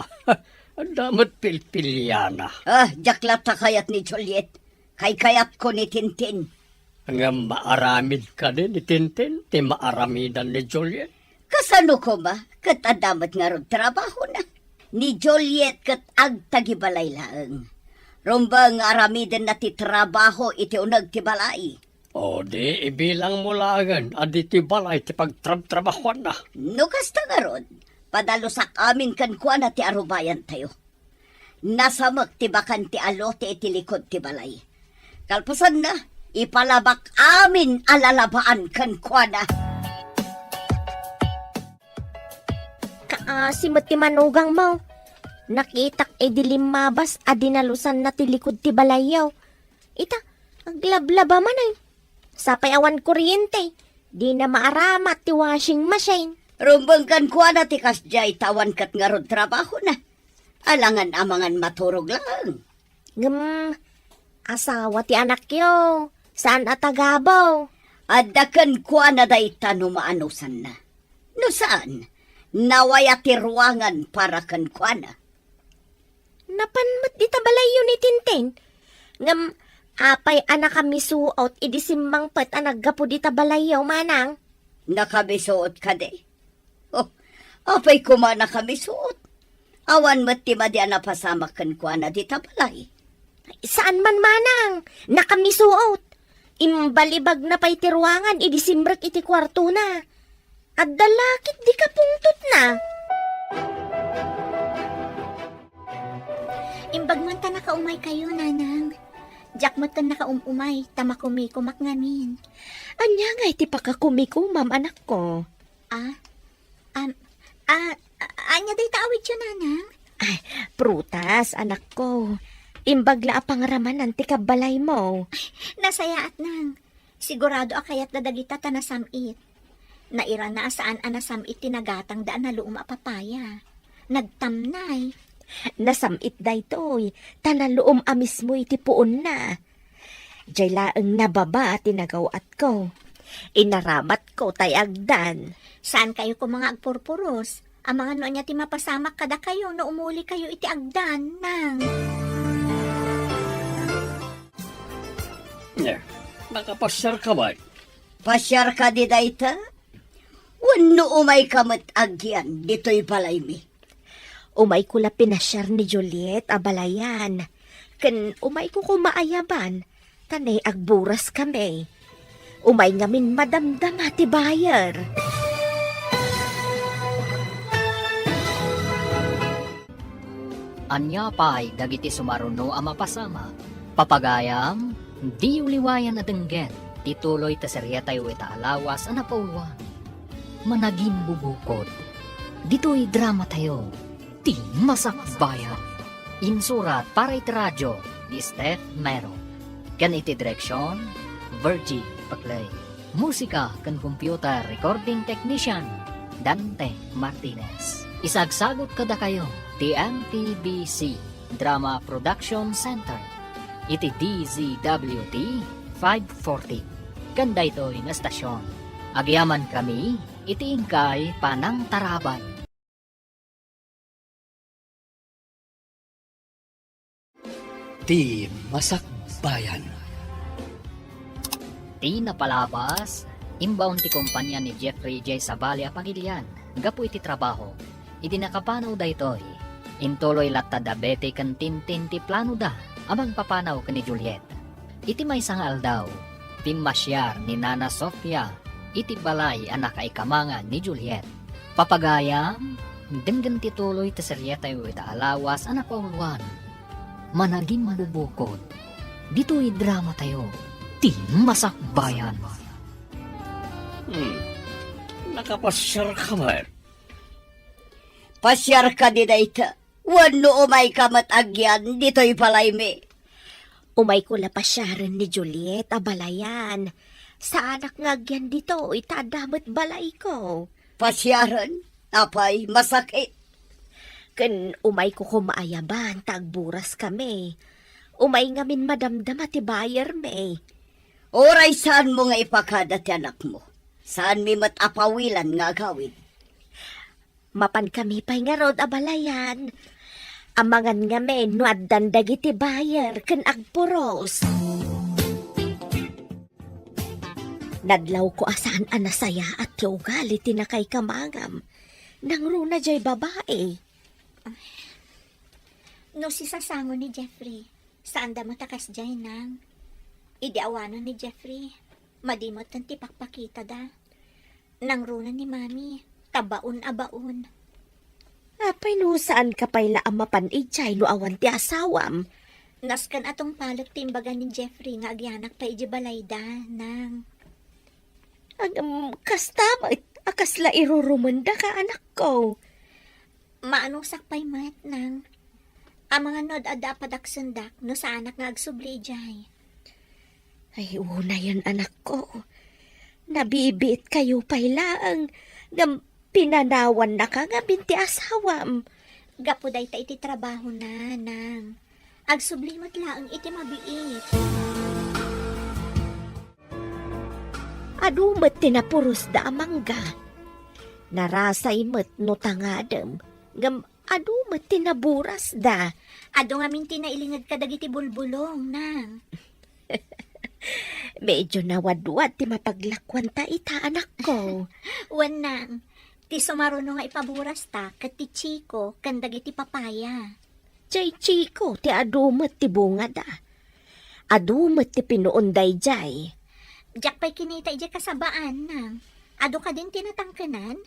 Adda met pilpiliana. Ah, diak latta kayat ni Juliet. Kaykayatko ni Tintin. Ngem maaramid kadi ni Tintin ti maaramidan ni Juliet? Kasano koma ket adda met ngarud trabahona? Ni Juliet ket agtagibalay laeng. Rumbeng nga aramidenna ti trabaho iti uneg ti balay. O di, ibilangmo laengen a ditoy balay ti pagtrabtrabahuanna. No kasta ngarud, padalusak amin kenkuana ti arubayantayo. Nasamek ti bakan ti alote iti likud ti balay. Kalpasanna, ipalabak amin a lalabaan kenkuana. Kaasi met ti manugangmo. Nakitak idi limmabas a dinalusanna ti likud ti balayyo. Ita, aglablaba manen. Sapay awan kuryente, dina maaramat ti washing machine. Rumbeng kenkuana ti kasdiay ta awan ket ngarud trabahona. Alangan amangan maturog laeng. Ngem, asawa ti anakyo, saan a tagabaw. Adda kenkuana dayta no maanusanna. No saan, nawaya ti ruangan para kenkuana. Napan met dita balayyo ni Tintin. Ngem, apay a nakamisuot idi simmangpet a naggapu dita balayyo, manang? Nakamisuot kadi? Oh, apay koma nakamisuot? Awan met ti madi a napasamak kenkuana dita balay. Saan man, manang, nakamisuot. Imbalibagna pay ti ruangan idi simrek iti kuartona. Adda la ket di kapungtotna. Imbag man ta nakaumaykayo, nanang. Diak met ken nakaum-umay, ta makumikomak ngamin. Ania ngay ti pakakumikomam, anakko? Ah, am, ah, a-, ania dayta awidyo, nanang? Ay, prutas, anakko. Imbag la a pangramanan ti kabbalaymo. Nasayaat, nang. Sigurado a kayatda dagita ta nasam-it. Nairana a saan a nasam-it ti nagatangda a naluom a papaya. Nagtamnay. Nasam-it daytoy, ta naluom a mismo iti puonna. Jay laeng nababa ti nagaw-atko. Inaramatko tay agdan. Saankayo koma nga agpurpuros? Amangan no ania ti mapasamak kadakayo no umulikayo iti agdan, nang. Eh, nakapasiarka met? Pasiarka di dayta? Wenno umayka met agian ditoy balaymi? Umayko la pinasiar ni Juliet a balayan. Ken umayko koma ayaban, ta ne agburaskami. Umay ngamin madamdama ti buyer. Ania pay dagiti sumaruno a mapasamak? Papagayam, diyo liwayan a denggen ti tuloy ta seriatayo ita a lawas a napauluan, Managimbubukod. Ditoy dramatayo, Ti Masakbayan. Insurat para iti radio ni Steph Mero. Ken iti direksion, Virgie Paclay. Musika ken computer recording technician, Dante Martinez. Isagsagut kadakayo ti M P B C Drama Production Center iti D Z W T five forty. Ken daytoy nga estasion, agyamankami iti inkay panangtarabay. Ti Masakbayan. Ti napalabas, Imbaon ti kompania ni Jeffrey idiay sabali a pagilian gapu iti trabaho. Idi nakapanaw daytoy, intuloy latta da Betty ken Tintin ti planoda a mangpapanaw ken ni Juliet. Iti maysa nga aldaw, pimmasiar ni Nana Sofia iti balay a nakaikamangan ni Juliet. Papagayam, denggen ti tuloy ti serietayo ita a lawas a napauloan. Managim a bubukod, ditoy dramatayo, ti Masakbayan. Hmm. Nakapasiar ka man? Pasiar ka di dayta. Wenno umay ka met agyan ditoy balaymi? Umayko la pasiaren ni Juliet a balayan. Saanak nga agyan ditoy ta adda met balayko. Pasiaren? Apay, masakit. Ken umayko koma ayaban ta agburas kami. Umay ngamin madamdama ti buyer mi. Uray saanmo nga ipakada ti anakmo. Saanmi met a pawilan nga agawid. Mapan kami pay ngarud a balayan. Amangan ngamin no addan dagiti buyer ken agpuros. Nadlawko a saan a nasayaat ti ugali ti nakaikamangam. Nangruna jay babai. No sisasango ni Jeffrey, saanda met a kasdiay, nang. Idi awanen ni Jeffrey, madi metten ti pakpakitada. Nangruna ni Mami, ta baon a baon. Apay no saan ka pay la a mapan idiay no awan ti asawam? Nasken a tungpalek ti imbaga ni Jeffrey nga agyanak pay idiay balayda, nang. Agam, kasta met, a kasla irurumendaka, anakko. Maanusak pay met, nang. Amangan no ad-adda a padaksendak no saanak nga agsubli idiay. Ay, unayen, anakko. Nabibiit kayo pay laeng, ngem pinanawannaka ngamin ti asawam. Gapu dayta iti trabahona, nang. Agsubli met laeng iti mabiit. Adu met ti napurosda a mangga. Narasay met no tangadem, ngem adu met ti naburasda. Adu ngamin ti nailinged kadagiti bulbulong, nang. Medyo nawadwad ti mapaglakuanta ita, anakko. Wen, nang, ti sumaruno nga ipaburasta ket ti chiko ken dagiti papaya. Jay chiko ti adu met ti bungada. Adu met ti pinuon dayjay. Diak pay kinita idiay kasabaan, nang. Adu kadin ti natangkenan?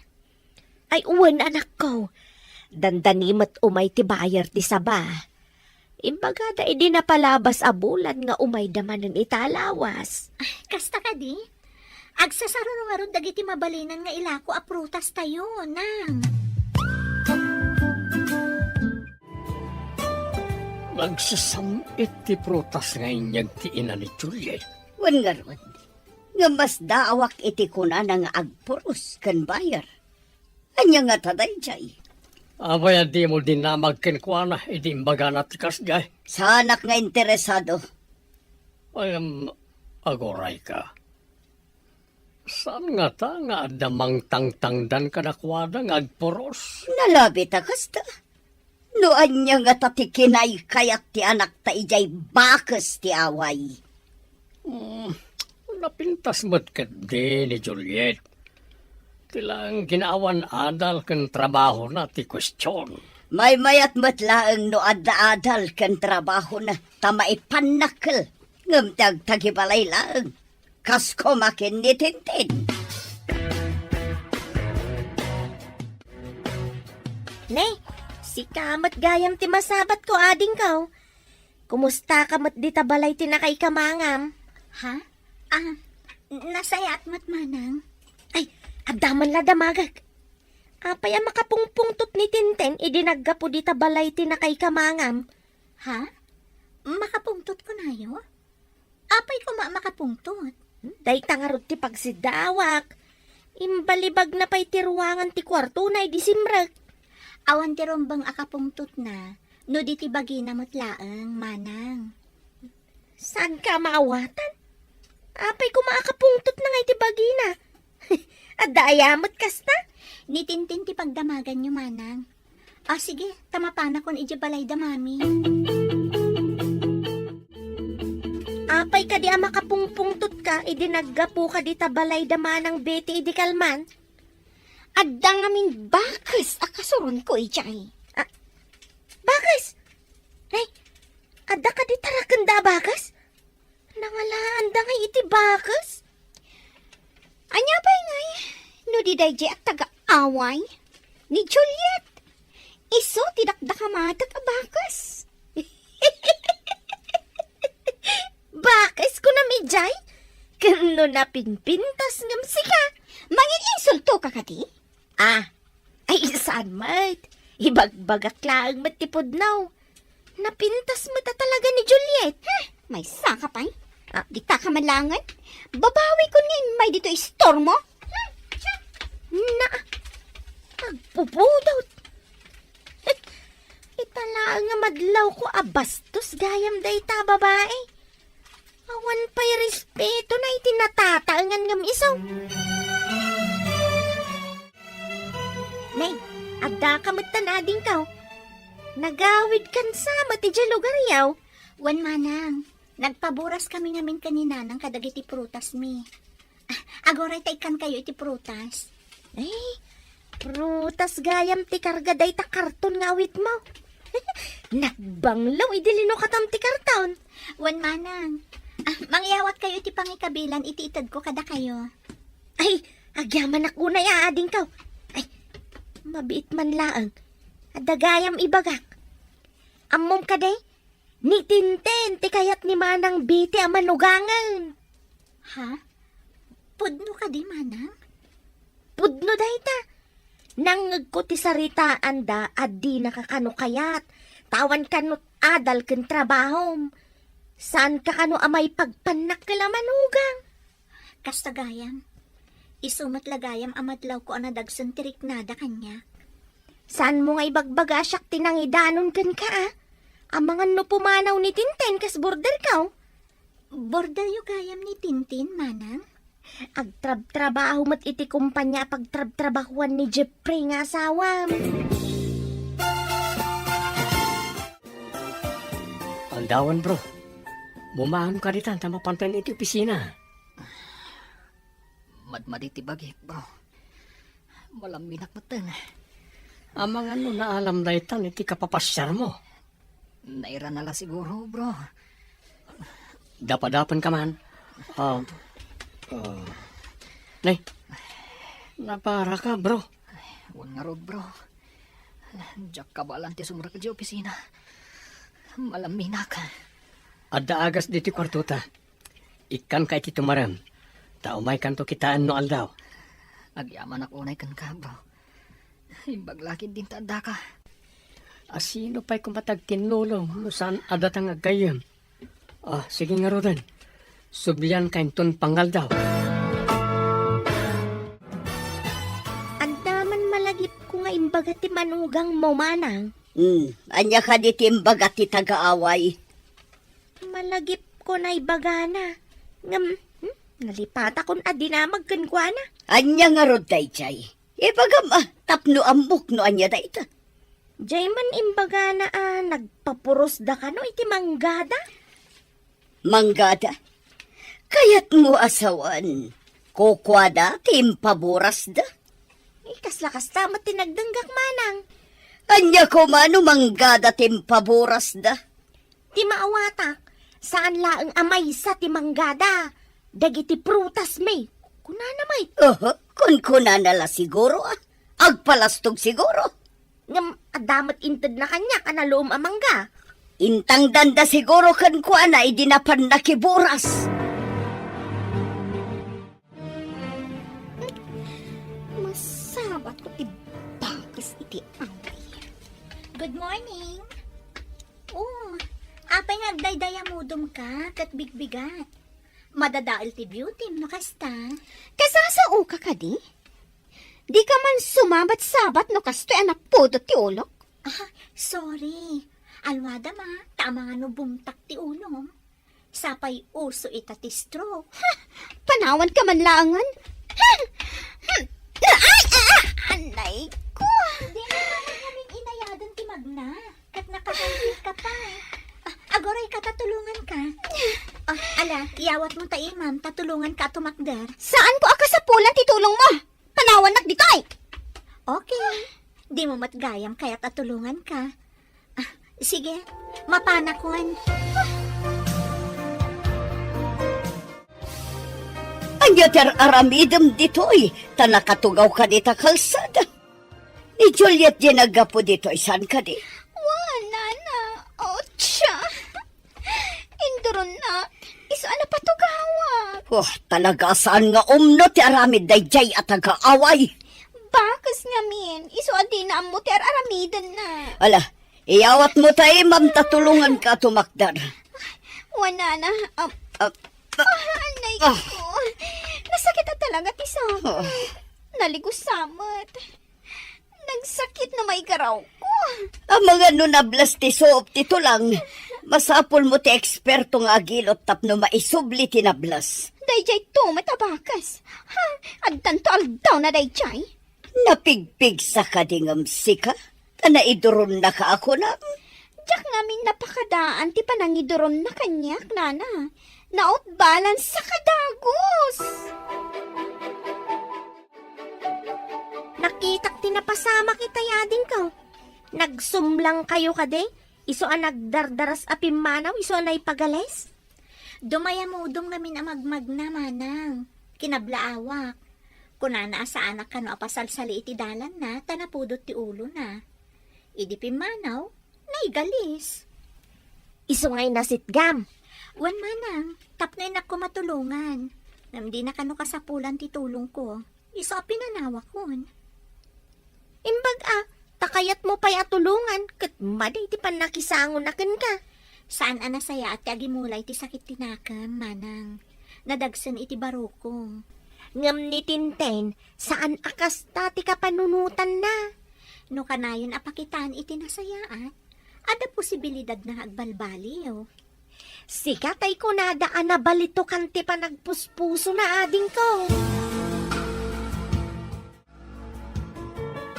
Ay, wen, anakko. Dandani met umay ti buyer ti saba. Imbagada idi napalabas a bulan nga umayda manen ita a lawas. Ay, kasta kadi? Agsasaruno ngarud dagiti mabalinan nga ilako a prutas tayo, nang. Nagsasam-it ti prutas nga inyeg ti ina ni Juliet. Wen ngarud, nga masdaawak iti kunana nga agpuros ken buyer. Ania ngata dayjay? Apay a dimo dinamag kenkuana idi imbagana ti kasdiay? Saanak nga interesado. Ay, em, agurayka. Saan ngata nga adda mangtangtangdan kadakuada nga agpuros? Nalabi ta kasta. No ania ngata ti kinaykayat ti anakta idiay bakes ti away? Hmm, napintas met ketdi ni Juliet. Ti laeng kinaawan adal ken trabahona ti kuestion. Maymayat met laeng no adda adal ken trabahona ta maipannakkel, ngem ti agtagibalay laeng. Kas koma ken ni Tintin. Ne, sika met gayam ti masabatko, adingko. Kumustaka met dita balay ti nakaikamangam? Ha? Ah, nasayaat met, manang. Ay, adda man la damagek. Apay a makapungpungtot ni Tintin idi naggapu dita balay ti nakaikamangam? Ha? Makapungtot kunayo? Apay koma a makapungtot? Hmm, dayta ngarud ti pagsiddaawak. Imbalibagna pay ti ruangan ti kuartona idi simrek. Awan ti rumbeng a kapungtotna, no di ti bagina met laeng, manang. Saanka a maawatan? Apay koma a kapungtotna nga iti bagina? Adda aya met kasta? Ni Tintin ti pagdamaganyo, manang. Ah, sige, ta mapanakon idiay balayda, Mami. Ah, Apay kadi a makapungpungtotka idi naggapuka dita balay da Manang Betty idi kalman? Adda ngamin bakes a kasuronko idiay. Ah, bakes? Ay, adda kadi tarakenda a bakes? Nangalaanda ngay iti bakes? Ania pay ngay no di daydiay a taga-away ni Juliet? Isu ti dakdakamadak a bakes. Bakes kunam idiay? Ken no napinpintas ngem sika? Mangin-insultoka kadi? Ah, ay, saan met? Ibagbagak laeng met ti pudno. Napintas met a talaga ni Juliet. Hmm, maysaka pay. Ah. Dika ka malangen. Babawikon nga immay ditoy istormo. Hmm, tiyak. Na, agpupudot. Ita laeng nga madlawko a bastos gayam dayta a babai. Awan pay respetona iti natataengan ngem isu. Nay, addaka met tan adingko. Nagawidkan sa met idiay lugaryo. Wen, manang, nagpaboras kami ngamin ken ni nanang kadagiti prutasmi. Ah, aguray ta ikkankayo iti prutas. Ay, prutas gayam ti karga dayta karton nga awitmo. Nagbanglo idi linukatam ti karton. Wen, manang. Ah, mangyawatkayo iti pangikabilan iti itedko kadakayo. Ay, agyamanak unay a adingko. Ay, mabiit man laeng. Adda gayam ibagak. Ammom kadi? Ni Tintin ti kayat ni Manang Betty a manugangen. Ha? Pudno kadi, manang? Pudno dayta. Nangngegko ti saritaanda a dinaka kano kayat. Ta awan kano adal ken trabahom. Saanka kano a maipagpannak ken a manugang. Kasta gayam. Isu met la gayam a madlawko a nadagsen ti riknada kaniak. Saanmo nga ibagbaga a siak ti nangidanon kenka, a? Amangan no pumanaw ni Tintin kas borderko. Borderyo gayam ni Tintin, manang? Agtrabtrabaho met iti kompania a pagtrabtrabahoan ni Jeffrey nga asawam. Aldawen, bro. Mumano ka ditan ta mapanten iti opisina. Madmadi ti bagik, bro. Malamminak metten. Amangan no naalam daytan iti kapapasiarmo. Nairana la siguro, bro. Dapadapen ka man. Ah, ah. Nay, napara ka, bro. Wen ngarud, bro. Diak kabaelan ti sumrek idiay opisina. Malamminak. Adda agas ditoy kuartota. Ikkanka iti tumarem, ta umaykanto kitaen no aldaw. Agyamanak unay kenka, bro. Imbag la ketdin ta addaka. A, sino pay koma ti agkinnulong no saan a datang aggayyem? Ah, sige ngaruden. Sublianka inton pangaldaw. Adda man malagipko nga imbaga ti manugangmo, manang. Hmm, ania kadi ti imbaga ti taga-away? Malagipko naibagana. Ngem, hmm, nalipatakon a dinamag kenkuana. Ania ngarud daydiay? Ibagam a, tapno ammok no ania dayta. Diay man imbagana a nagpapuros da kano iti manggada? Manggada? Kayatmo a sawen, kukuada ti impaburasda? Eh, kasla kasta met ti nagdenggak, manang. Ania koma no manggada ti impaburasda? Ti maawatak, saan laeng a maysa ti manggada dagiti prutasmi. Kunana met. Aha, kunkunana la siguro, ah. Agpalastog siguro. Ngem adda met intedna kaniak a naluom a mangga. Intangdanda siguro kenkuana idi napan nakiburas. Masabatko ti bakes iti away. Good morning. Oh, apay nga agdaydayamudom ka ket bigbigat? Madadael ti beauty no kasta. Kasasaoka kadi? Dika man sumabat-sabat no kastoy a napudot ti ulok? Ah, sorry. Alwadam a, ta amangan no bumtak ti ulom. Sapay uso ita ti stroke. Ha! Panawanka man laengen. Ha! Hmm. Ay, ah, ah, anay ko. Di na namin inayadan ti magna. Ket nakahangkit ka pa, eh. Ah, aguray ka ta tulonganka. Ah, ala, Iyawatmo ta imam, ta tulonganka a tumakder. Saanko a kasapulan ti tulongmo. Panawannak ditoy. Okay. Dimo met gayam kayat a tulonganka. Ah, sige, mapanakon. Ania ti ar-aramidem ditoy, ta nakatugawka dita kalsada? Ni Juliet diay naggapu ditoy, saan kadi? Wen, nana. Otsa. Induronna. Isu a napatugawak. Oh, talaga saan nga umno ti aramid daydiay a taga-away. Bakes ngamin, isu a dina ammo ti ar-aramidenna. Ala, iyawatmo ta imam ta tulonganka a tumakder. Wen, nana. Um, Ah, ah, anay ko. Nasakit a talaga ti sako. Ah. Naligos sa met. Nagsakit no maigarawko. Amangan no nables ti suop ti tulang, masapulmo ti eksperto nga agilot tapno maisubli ti nables. Daydiay to met a bakes. Ha? Addanto aldawna daydiay? Napigpigsa kadi ngem sika? Ta naiduronnaka a kunam? Diak ngamin napakadaan ti panangiduronna kaniak, nana. Nautbalansa ka dagus. Nakitak ti napasamak itay adingko. Nagsumlang kayo kadi? Isu a nagdardaras a pimmanaw, isu a naipagalis? Dumayamudom ngamin a magmagna, manang. Kinablaawak. Kunana a saanak kano a pasalsali iti dalanna, ta napudot ti ulona. Idi pimmanaw, naigalis. Isu ngay nasitgam. Wen, manang, tapno innak ko matulongan. Ngem dina kano kasapulan ti tulongko. Isu a pinanawakon. Imbag a, ta kayatmo pay a tulongan, ket madi ti pannakisangona kenka. Saan a nasayaat ti agimula iti sakit ti nakem, manang. Nadagsen iti barukong. Ngem ni Tintin, saan a kasta ti kapanunotanna. No kanayon a pakitaan iti nasayaat, adda posibilidadna nga agbalbaliw. Sika tay kunada a nabalitukan ti panagpuspusona, adingko.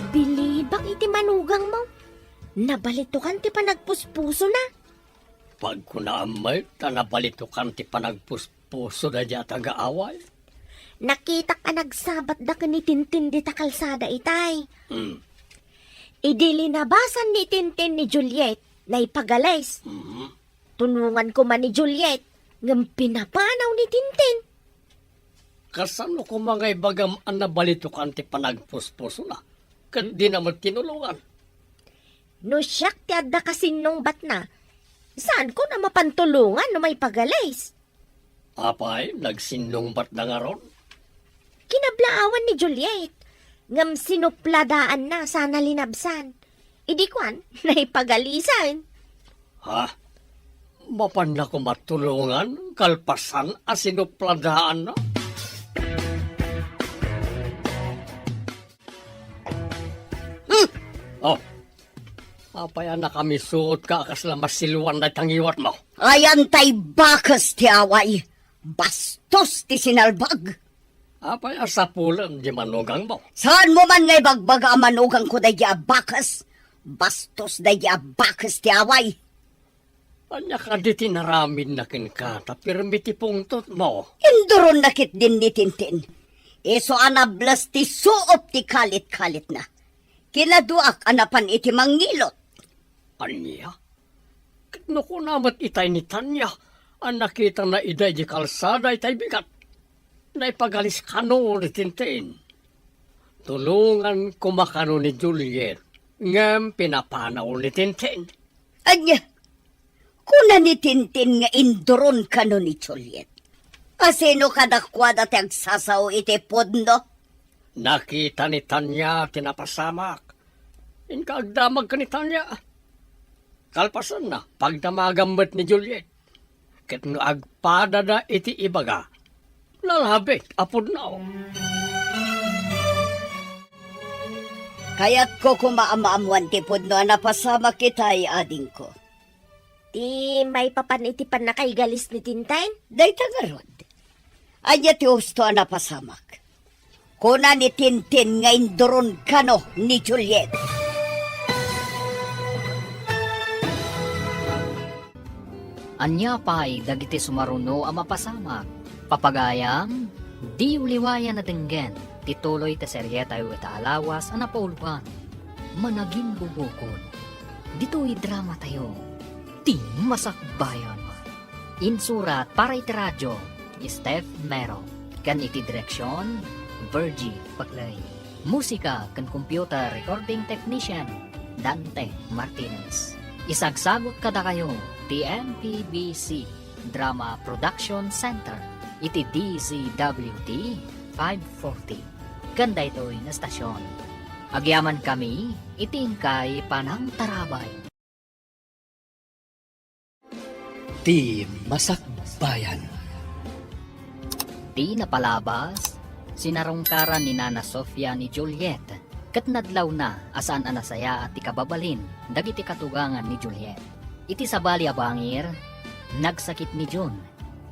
Bilibak iti manugangmo. Nabalitukan ti panagpuspusona. Pagkunaam met ta nabalitukan ti panagpuspuso daydiay a taga-away. Nakitak a nagsabatda ken ni Tintin dita kalsada itay. Hmm. Idi linabasan ni Tintin ni Juliet, naipagalis. Mhm. Tulongan koma ni Juliet, ngem pinapanaw ni Tintin. Kasano koma nga ibagam a nabalitukan ti panagpuspusona, ket dina met tinulongan? No siak ti adda kasinnungbatna, saanko a mapan tulongan no maipagalis? Apay, nagsinnungbatna ngarud? Kinablaawan ni Juliet, ngem sinupladaanna sana linabsan. Idi kuan, naipagalisan. Ha? Mapanna koma tulongan kalpasan a sinupladaanna? Hmm? Oh, apay a nakamisuotka a kasla masiluan dayta ngiwatmo? Ayan tay bakes ti away. Bastos ti sinalbag. Apay a sapulen ti manugangmo? Saanmo man nga ibagbaga a manugangko daydi a bakes? Bastos daydi a bakes ti away. Ania kadi ti naramidna kenka ta pirmi ti pungtotmo? Induronna ketdin ni Tintin. Isu a nables ti suop ti kalit-kalitna. Kinaduak a napan iti mangngilot. Ania? Ket no kuna met itay ni Tania a nakitana idiay kalsada itay bigat, naipagalis kano ni Tintin. Tulongan koma kano ni Juliet, ngem pinapanaw ni Tintin. Ania? Kuna ni Tintin nga induron kano ni Juliet. A sino kadakuada ti agsasao iti pudno? Nakita ni Tania ti napasamak. Inka agdamag ken ni Tania. Kalpasanna, pagdamagam met ni Juliet. Ket no agpadada iti ibaga, nalabit a pudno. Kayatko koma a maammoan ti pudno a napasamak itay, adingko. Ti maipapan iti pannakaigalis ni Tintin? Dayta ngarud. Ania ti husto a napasamak? Kuna ni Tintin nga induron kano ni Juliet. Ania pay dagiti sumaruno a mapasamak? Papagayam, diyo liwayan a denggen ti tuloy ti serietayo ita a lawas a napauluan, Managimbubukon. Ditoy dramatayo, Ti Masakbayan. Insurat para iti radio, Steph Mero, ken iti direksion, Virgie Paclay. Musika ken computer recording technician, Dante Martinez. Isagsagut kadakayo ti M P B C Drama Production Center iti D Z W T five forty ken daytoy nga stasyon. Agyamankami iti inkay panangtarabay. Ti Masakbayan. Ti napalabas, sinarungkaran ni Nana Sofia ni Juliet, ket nadlawna a saan a nasayaat ti kababalin dagiti katugangan ni Juliet. Iti sabali a bangir, nagsakit ni June,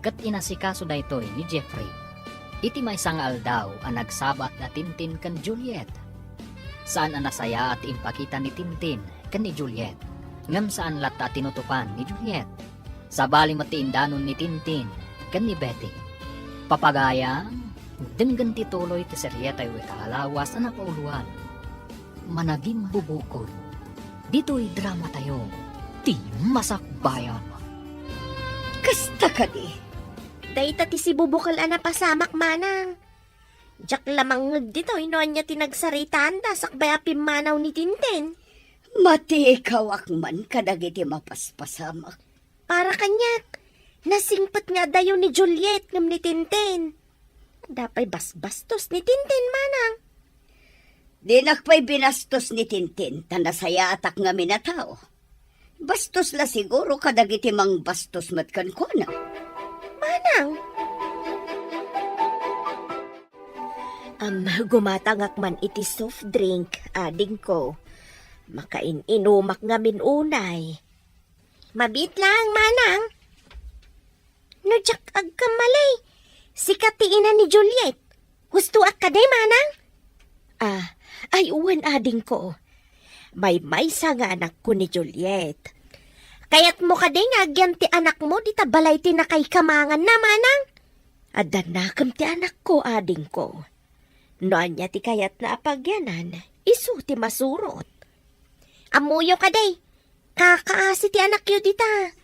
ket inasikaso daytoy ni Jeffrey. Iti maysa nga aldaw a nagsabat da Tintin ken Juliet, saan a nasayaat ti impakita ni Tintin ken ni Juliet, ngem saan latta a tinutopan ni Juliet. Sabali met ti indanon ni Tintin ken ni Betty. Papagayam, denggen ti tuloy ti serietayo ita a lawas a napauluan, Managimbubukon. Ditoy dramatayo, Ti Masakbayan. Kasta kadi? Dayta ti sibubukal a napasamak, manang. Diak la mangngeg ditoy no ania ti nagsaritaanda sakbay a pimmanaw ni Tintin. Matikawak man kadagiti mapaspasamak. Para kaniak, nasingpet nga adayo ni Juliet ngem ni Tintin. Adda pay basbastos ni Tintin, manang. Dinak pay binastos ni Tintin, ta nasayaatak ngamin a tao. Bastos la siguro kadagiti mangbastos met kenkuana. Manang! Am, gumatangak man iti soft drink, adingko. Makain-inumak ngamin unay. Mabiit laeng, manang. No diak agkamali, sika ti ina ni Juliet. Hustoak kadi, manang? Ah, ay, wen, adingko. Maymaysa nga anakko ni Juliet. Kayatmo kadi nga agyan ti anakmo dita balay ti nakaikamanganna, manang? Adda nakem ti anakko, adingko. No ania ti kayatna a pagyanan, isu ti masurot. Ammoyo kadi, kakaasi ti anakyo dita.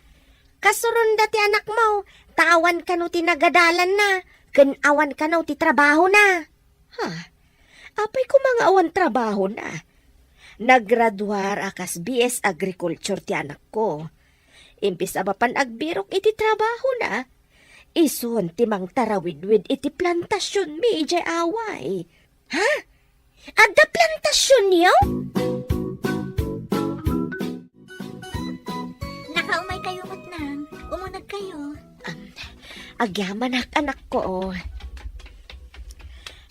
Kasuronda ti anakmo, ta awan kano ti nagadalanna, ken awan kano ti trabahona. Ha? Apay koma nga awan trabahona? Nagraduar a kas B S Agriculture ti anakko. Imbes a mapan agbirok iti trabahona, isun ti mangtarawidwid iti plantasionmi idiay away. Ha? Adda plantasionyo? Nakaumay kayo met, nang. Umuneg kayo. Am, agyamanak, anakko.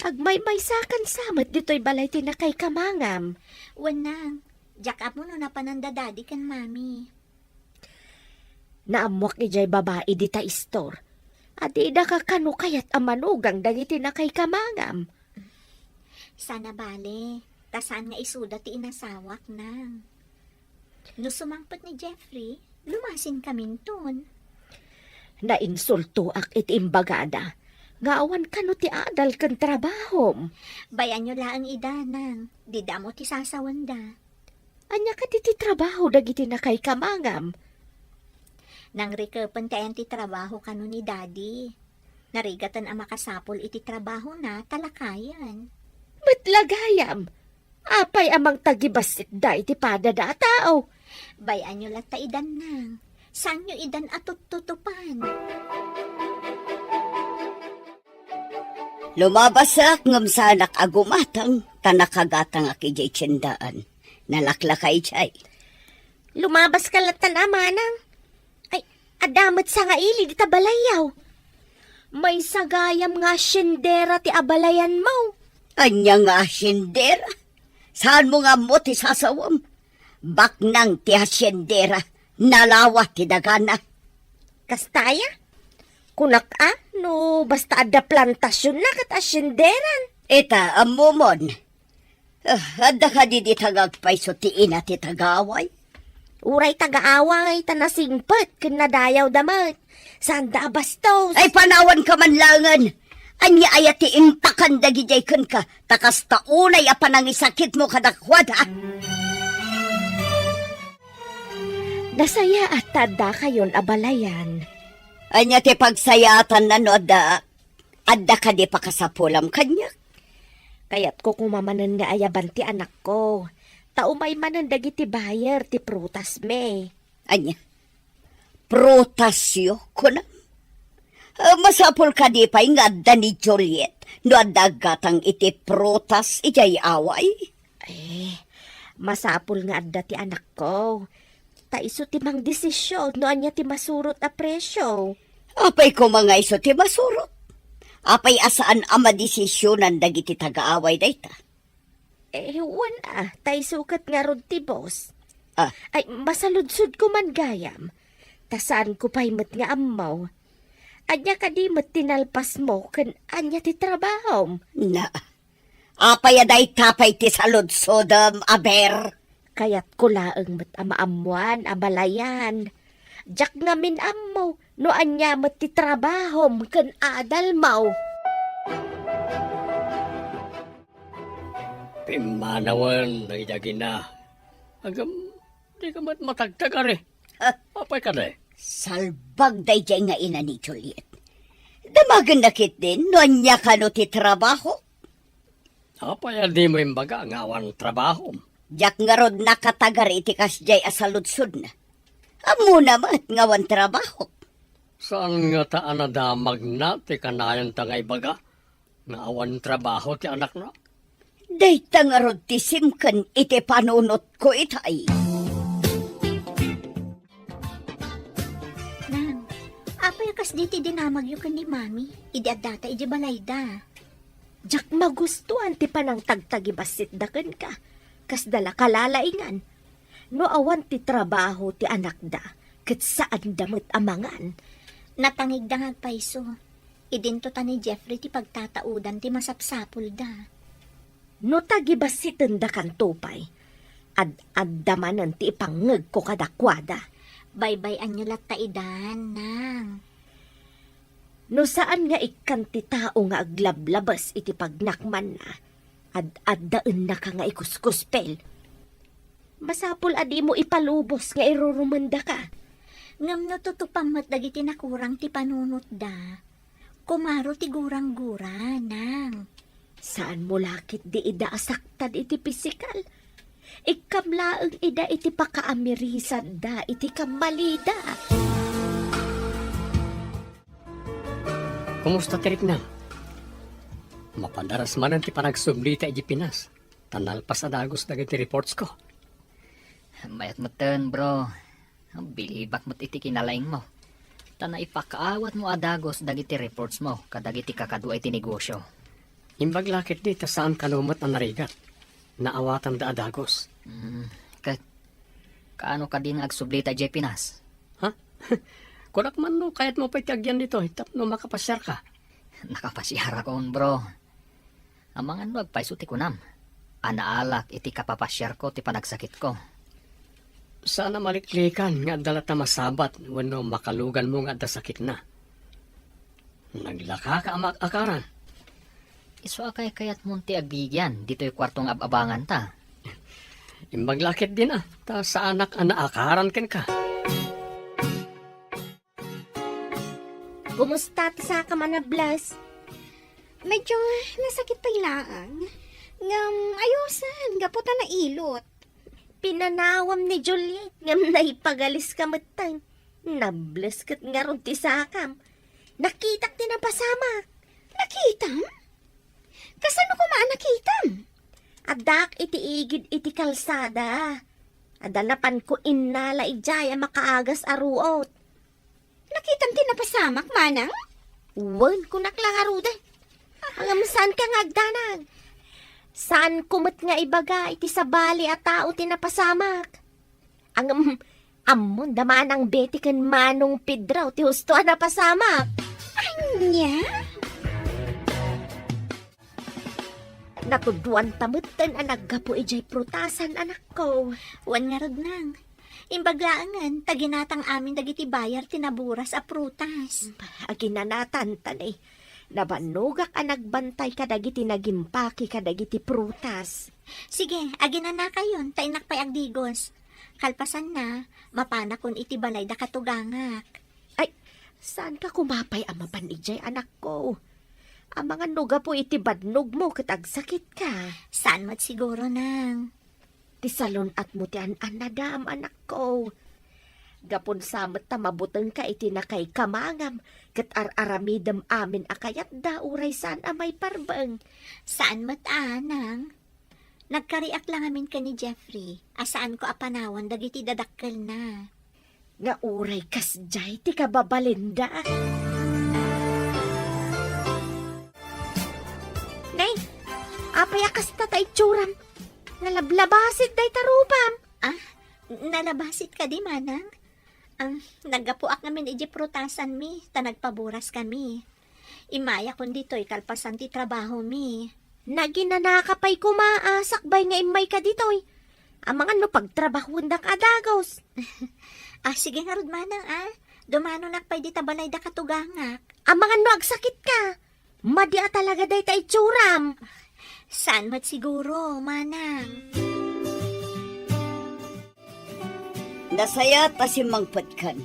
Agmaymaysakan sa met ditoy balay ti nakaikamangam. Wen, nang. Diak ammo no napanan da Daddy ken Mami. Naammoak idiay babai dita istor. Adda ka kano kayat a manugang dagiti nakaikamangam. Sana bale, ta saan nga isuda ti inasawak, nang. No sumangpet ni Jeffrey, lumasinkaminton. Nainsultoak iti imbagada nga awan kano ti adal ken trabahom. Bay-anyo laeng ida, nang. Dida ammo ti sasawenda. Ania kadi ti trabaho dagiti nakaikamangam? Nangrikepen ti ayan ti trabaho kano ni Daddy. Narigaten a makasapul iti trabahona ta lakayen. Met la gayam, apay a mangtagibassit da iti padada a tao? Bay-anyo latta idan, nang. Saanyo idan a tuttutupan. Lumabasak ngem saanak a gumatang, ta nakagatangak idiay tiendaan. Nalaklaka idiay. Lumabaska lattan a, manang. Ay, adda met sangaili dita balayyo. Maysa gayam nga haciendera ti abalayanmo. Ania nga haciendera? Saanmo nga ammo ti sasawem? Baknang ti haciendera, nalawa ti dagana. Kasta aya? Kunak a, no basta adda plantasionna ket hacienderan. Ita, ammomon. Ah, adda kadi dita nga agpayso ti ina ti tagaaway? Uray taga-away ta nasingpet ken nadayawda met. Saanda a bastos. Ay, panawanka man laengen! Ania aya ti intakan dagidiay kenka? Ta kasta unay a panangisakitmo kadakuada. Nasayaat ta addakayon a balayan. Ania ti pagsayaatanna no adda, adda kadi pakasapulam kaniak? Kayatko koma manen nga ayaban ti anakko. Ta umay manen dagiti buyer ti prutasmi. Ania? Prutasyo, kunam? Ah, masapul kadi pay nga adda ni Juliet no adda aggatang iti prutas idiay away? Eh, masapul nga adda ti anakko. Ta isu ti mangdesisyon no ania ti masurot a presio. Apay koma nga isu ti masurot? Apay a saan a madesisyonan dagiti taga-away dayta? Eh, wen a, ta isu ket ngarud ti boss. Ah. Ay, masaludsodko man gayam. Ta saanko pay met nga ammo. Ania kadi met ti nalpasmo ken ania ti trabahom? Na, apay a dayta pay ti saludsodem, aber? Kayatko laeng met a maammoan a balayan. Diak ngamin ammo no ania met ti trabahom ken adalmo. Pimmanawen, daydi agina. Agam, dika met matagtagari. Ha? Apay kadi? Salbag daydiay nga ina ni Juliet. Damagenna ketdin no ania kano ti trabaho. Apay a dimo imbaga nga awan trabahom? Diak ngarud nakatagar iti kasdiay a saludsodna. Ammona met nga awan trabaho. Saan ngata a nadamagna ti kanayonta nga ibaga nga awan trabaho ti anakna? Dayta ngarud ti simken iti panunotko itay. Nang, apay a kasdi ti dinamagyo ken ni Mami idi addata idiay balayda? Diak magustuan ti panangtagtagibassitda kenka. Kasda la kalalaingan. No awan ti trabaho ti anakda, ket saanda met a mangan. Natangigda nga agpayso. Idinto ta ni Jeffrey ti pagtataodan ti masapsapulda. No tagibassitendakanto pay, ad-adda manen ti ipangngegko kadakuada. Baybay-anyo latta idan, Nang. No saan nga ikkan ti tao nga aglablabes iti pagnakmanna, ad-addaennaka nga ikuskuspel. Masapul a dimo ipalubos nga irurumendaka. Ngem no tutupam met dagiti nakurang ti panunotda, kumaro ti gurang-gura, Nang. Saanmo la ketdi ida a saktan iti pisikal. Ikkam laeng ida iti pakaamirisanda iti kammalida. Kumusta ti riknam? Mapadaras manen ti panagsublita idiay Pinas, ta nalpas a dagus dagiti reportsko. Mayat metten, bro. Bilibak met iti kinalaingmo. Ta naipakaawatmo a dagus dagiti reportsmo kadagiti kakadua iti negosyo. Imbag la ketdi ta saan kano met a narigat. Naawatanda a dagus. Mm, ket, kaano kadi nga agsublita idiay Pinas? Ha? Kunak man no kayatmo pay ti agyan ditoy tapno makapasiarka. Nakapasiarakon, bro. Amangan no agpayso ti kunam a naalak iti kapapasiarko ti panagsakitko. Saan a maliklikan nga adda latta masabat wenno makaluganmo nga adda sakitna. Naglakaka a maakaran. Isu a kaykayatmon ti agbigian ditoy kuarto nga ab-abanganta. Imbag la ketdin a, ta saanak a naakaran kenka. Kumusta ti sakam a nables? Medyo nasakit pay laeng. Ngem ayosen, gapu ta nailot. Pinanawam ni Juliet, ngem naipagaliska metten. Nables ket ngarud ti sakam. Nakitak ti napasamak. Nakitam? Kasano koma a nakitam? Addak iti igid iti kalsada. Adda napanko innala idiay a makaagas a ruot. Nakitam ti napasamak, manang? Wen, kunak la ngaruden. Ngem saanka nga agdanag. Saanko met nga ibaga iti sabali a tao ti napasamak. Ngem, ammon da Manang Betty ken Manong Pedro ti husto a napasamak. Ania? Natudloanta metten a naggapu idiay prutasan, anakko. Wen ngarud, nang. Imbag laengen, ta ginatang amin dagiti buyer ti naburas a prutas. Aginanatan, ta ne, nabannogak a nagbantay kadagiti nagimpake kadagiti prutas. Sige, aginanakayon, ta innak pay agdigos. Kalpasanna, mapanakon iti balay da katugangak. Ay, saanka koma pay a mapan idiay, anakko? Amangan no gapu iti badnogmo ket agsakitka. Saan met siguro, nang. Ti salun-atmo ti an-annadam, anakko. Gapun sa met ta mabutengka iti nakaikamangam ket ar-aramidem amin a kayatda uray saan a maiparbeng. Saan met a, nang. Nagkariak la ngamin ken ni Jeffrey a saanko a panawan dagiti dadakkelna. Nga uray kasdiay ti kababalinda. Nay, apay a kasta ta itsuram? Nalablabasit dayta rupam. Ah, nalabasit kadi, manang? Ang naggapuak ngamin iti prutasanmi, ta nagpaburas kami. Immayakon ditoy kalpasan ti trabahomi. Naginanaka pay koma a sakbay nga immayka ditoy. Amangan no pagtrabahuendak a dagus. Ah, sige ngarud, manang, ah. Dumanonak pay dita balay da katugangak. Amangan no agsakitka. Madi a talaga dayta itsuram. Saan met siguro, manang? Nasayaat a simmangpetkan.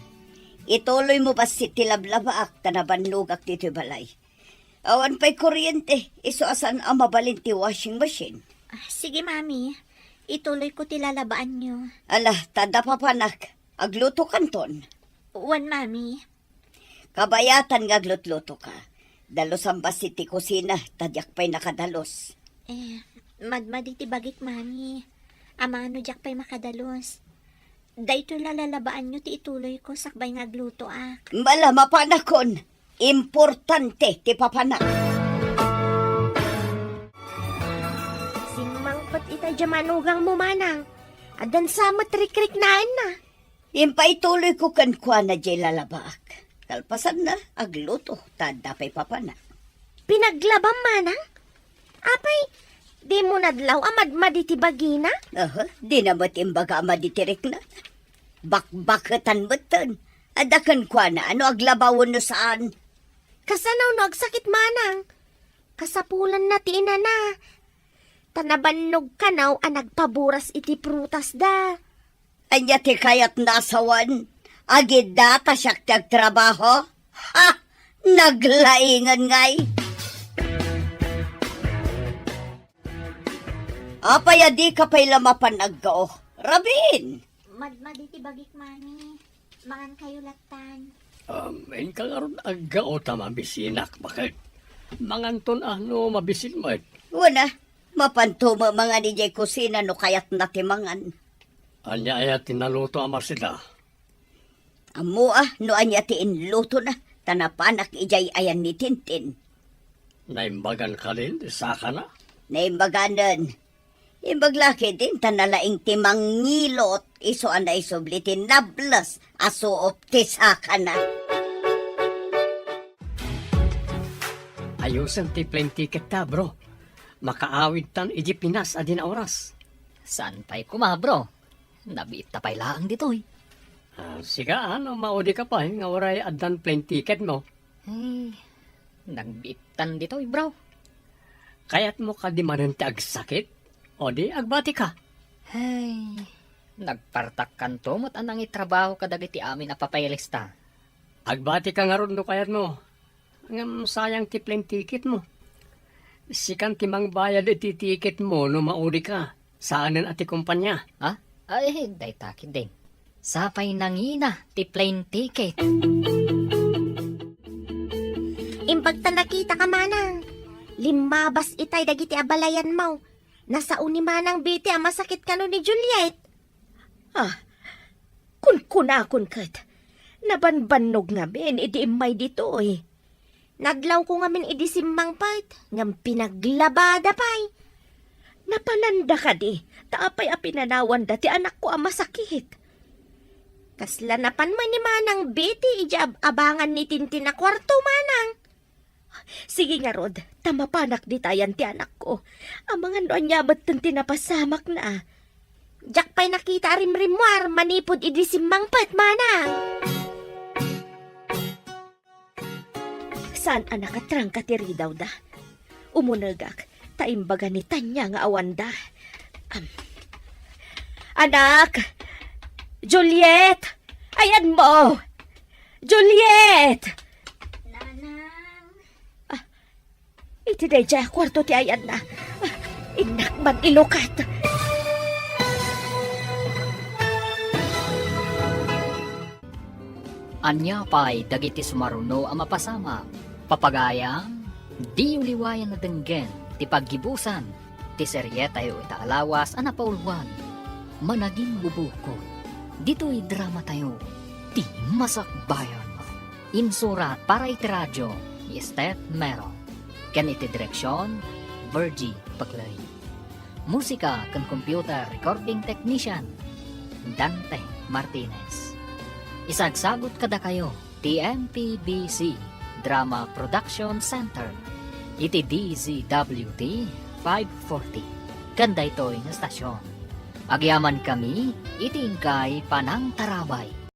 Ituloymo bassit ti lablabaak ta nabannogak ditoy balay. Awan pay kuryente, isu a saan a mabalin ti washing machine. Ah, sige, Mami. Ituloyko ti lalabaanyo. Ala, ta adda papanak. Aglutokanton. Wen, Mami. Kabayatan nga aglutlutoka. Dalusan bassit ti kusina, ta diak pay nakadalus. Eh, madmadi ti bagik, Mami. Amangan no diak pay makadalus. Daytoy la lalabaanyo ti ituloyko sakbay nga aglutoak. Ala, mapanakon. Importante ti papanak. Simmangpet ita diay manugangmo, manang. Addan sa met rikriknaenna. Impaituloyko kenkuana diay lalabaak. Kalpasanna, agluto, ta adda pay papanak. Pinaglabam, manang? Apay, dimo nadlaw a madmadi ti bagina? Aha, dina met imbaga a madi ti rikna. Bakbaketan metten. Adda kenkuana no aglaba wenno saan. Kasano no agsakit, manang? Kasapulanna ti inana. Ta nabannog kano a nagpaburas iti prutasda. Ania ti kayatna a sawen? Agidda ta siak ti agtrabaho? Ha! Naglaingen ngay! Apay a dika pay la mapan aggao? Rabin! Madmadi ti bagik, Mami. Mangan kayo lattan. Um, inka ngarud aggao ta mabisinak, baket? Manganton a no mabisin met. Wen a, mapanto met mangan idiay kusina no kayatna ti mangan. Ania aya ti naluto a Marcela? Ammo a no ania ti inlutona, ta napanak idiay ayan ni Tintin. Naimbagan kadin ti sakana? Naimbaganen. Imbag la ketdin ta nalaing ti mangilot isu a naisubli ti nables a suop ti sakana. Ayusen ti plane ticket ta, bro. Makaawidtan iti Pinas a dina oras. Saan pay koma, bro? Nabiitta pay laeng ditoy. Ah, sika, ano, maudi ka pay nga uray addan plane ticket mo? Ay, nagbiittan ditoy, bro. Kayatmo kadi manen ti agsakit? O di, agbati ka. Ay, nagpartakkanto met a nangitrabaho kadagiti amin a papeles ta. Agbati ka ngarud no kayatmo. Ngem sayang ti plane ticket mo. Sikan ti mangbayad iti ticket mo no maudi ka. Saanen a ti kumpanya. Ha? Ay, dayta ketdin. Sapay nangina ti plane ticket. Imbag ta nakitaka, manang. Limmabas itay dagiti abalayanmo. Nasao ni Manang Betty a masakit kano ni Juliet. Ah, kunkunakon ket, nabanbannog ngamin idi immay ditoy. Nadlawko ngamin idi simmangpet, ngem pinaglabada pay. Napananda kadi, ta apay a pinanawanda ti anakko a masakit? Kasla napan met ni Manang Betty idi ab-abangan ni Tintin a kuarto, manang. Sige ngarud, ta mapanak ditayan ti anakko. Amangan no ania metten ti napasamakna. Diak pay nakita a rimrimmuar manipud idi simmangpet, manang. Saan a nakatrangka ti ridawda? Umunegak, ta imbaga ni Tanya nga awanda. Am. Anak! Juliet! Ayanmo! Juliet! Nanang. Ah, iti daydiay a kuarto ti ayanna. Ah, innak man ilukat. Ania pay dagiti sumaruno a mapasamak? Papagayam, diyo liwayan a denggen ti paggibusan ti serietayo ita a lawas a napauluan, Managin Bubukod. Ditoy dramatayo, Ti Masakbayan. Insurat para iti radio ni Steph Mero. Ken iti direksion, Virgie Paclay. Musika ken computer recording technician, Dante Martinez. Isagsagut kadakayo ti M P B C Drama Production Center iti D Z W T five forty ken daytoy nga stasyon. Agyamankami iti inkay panangtarabay.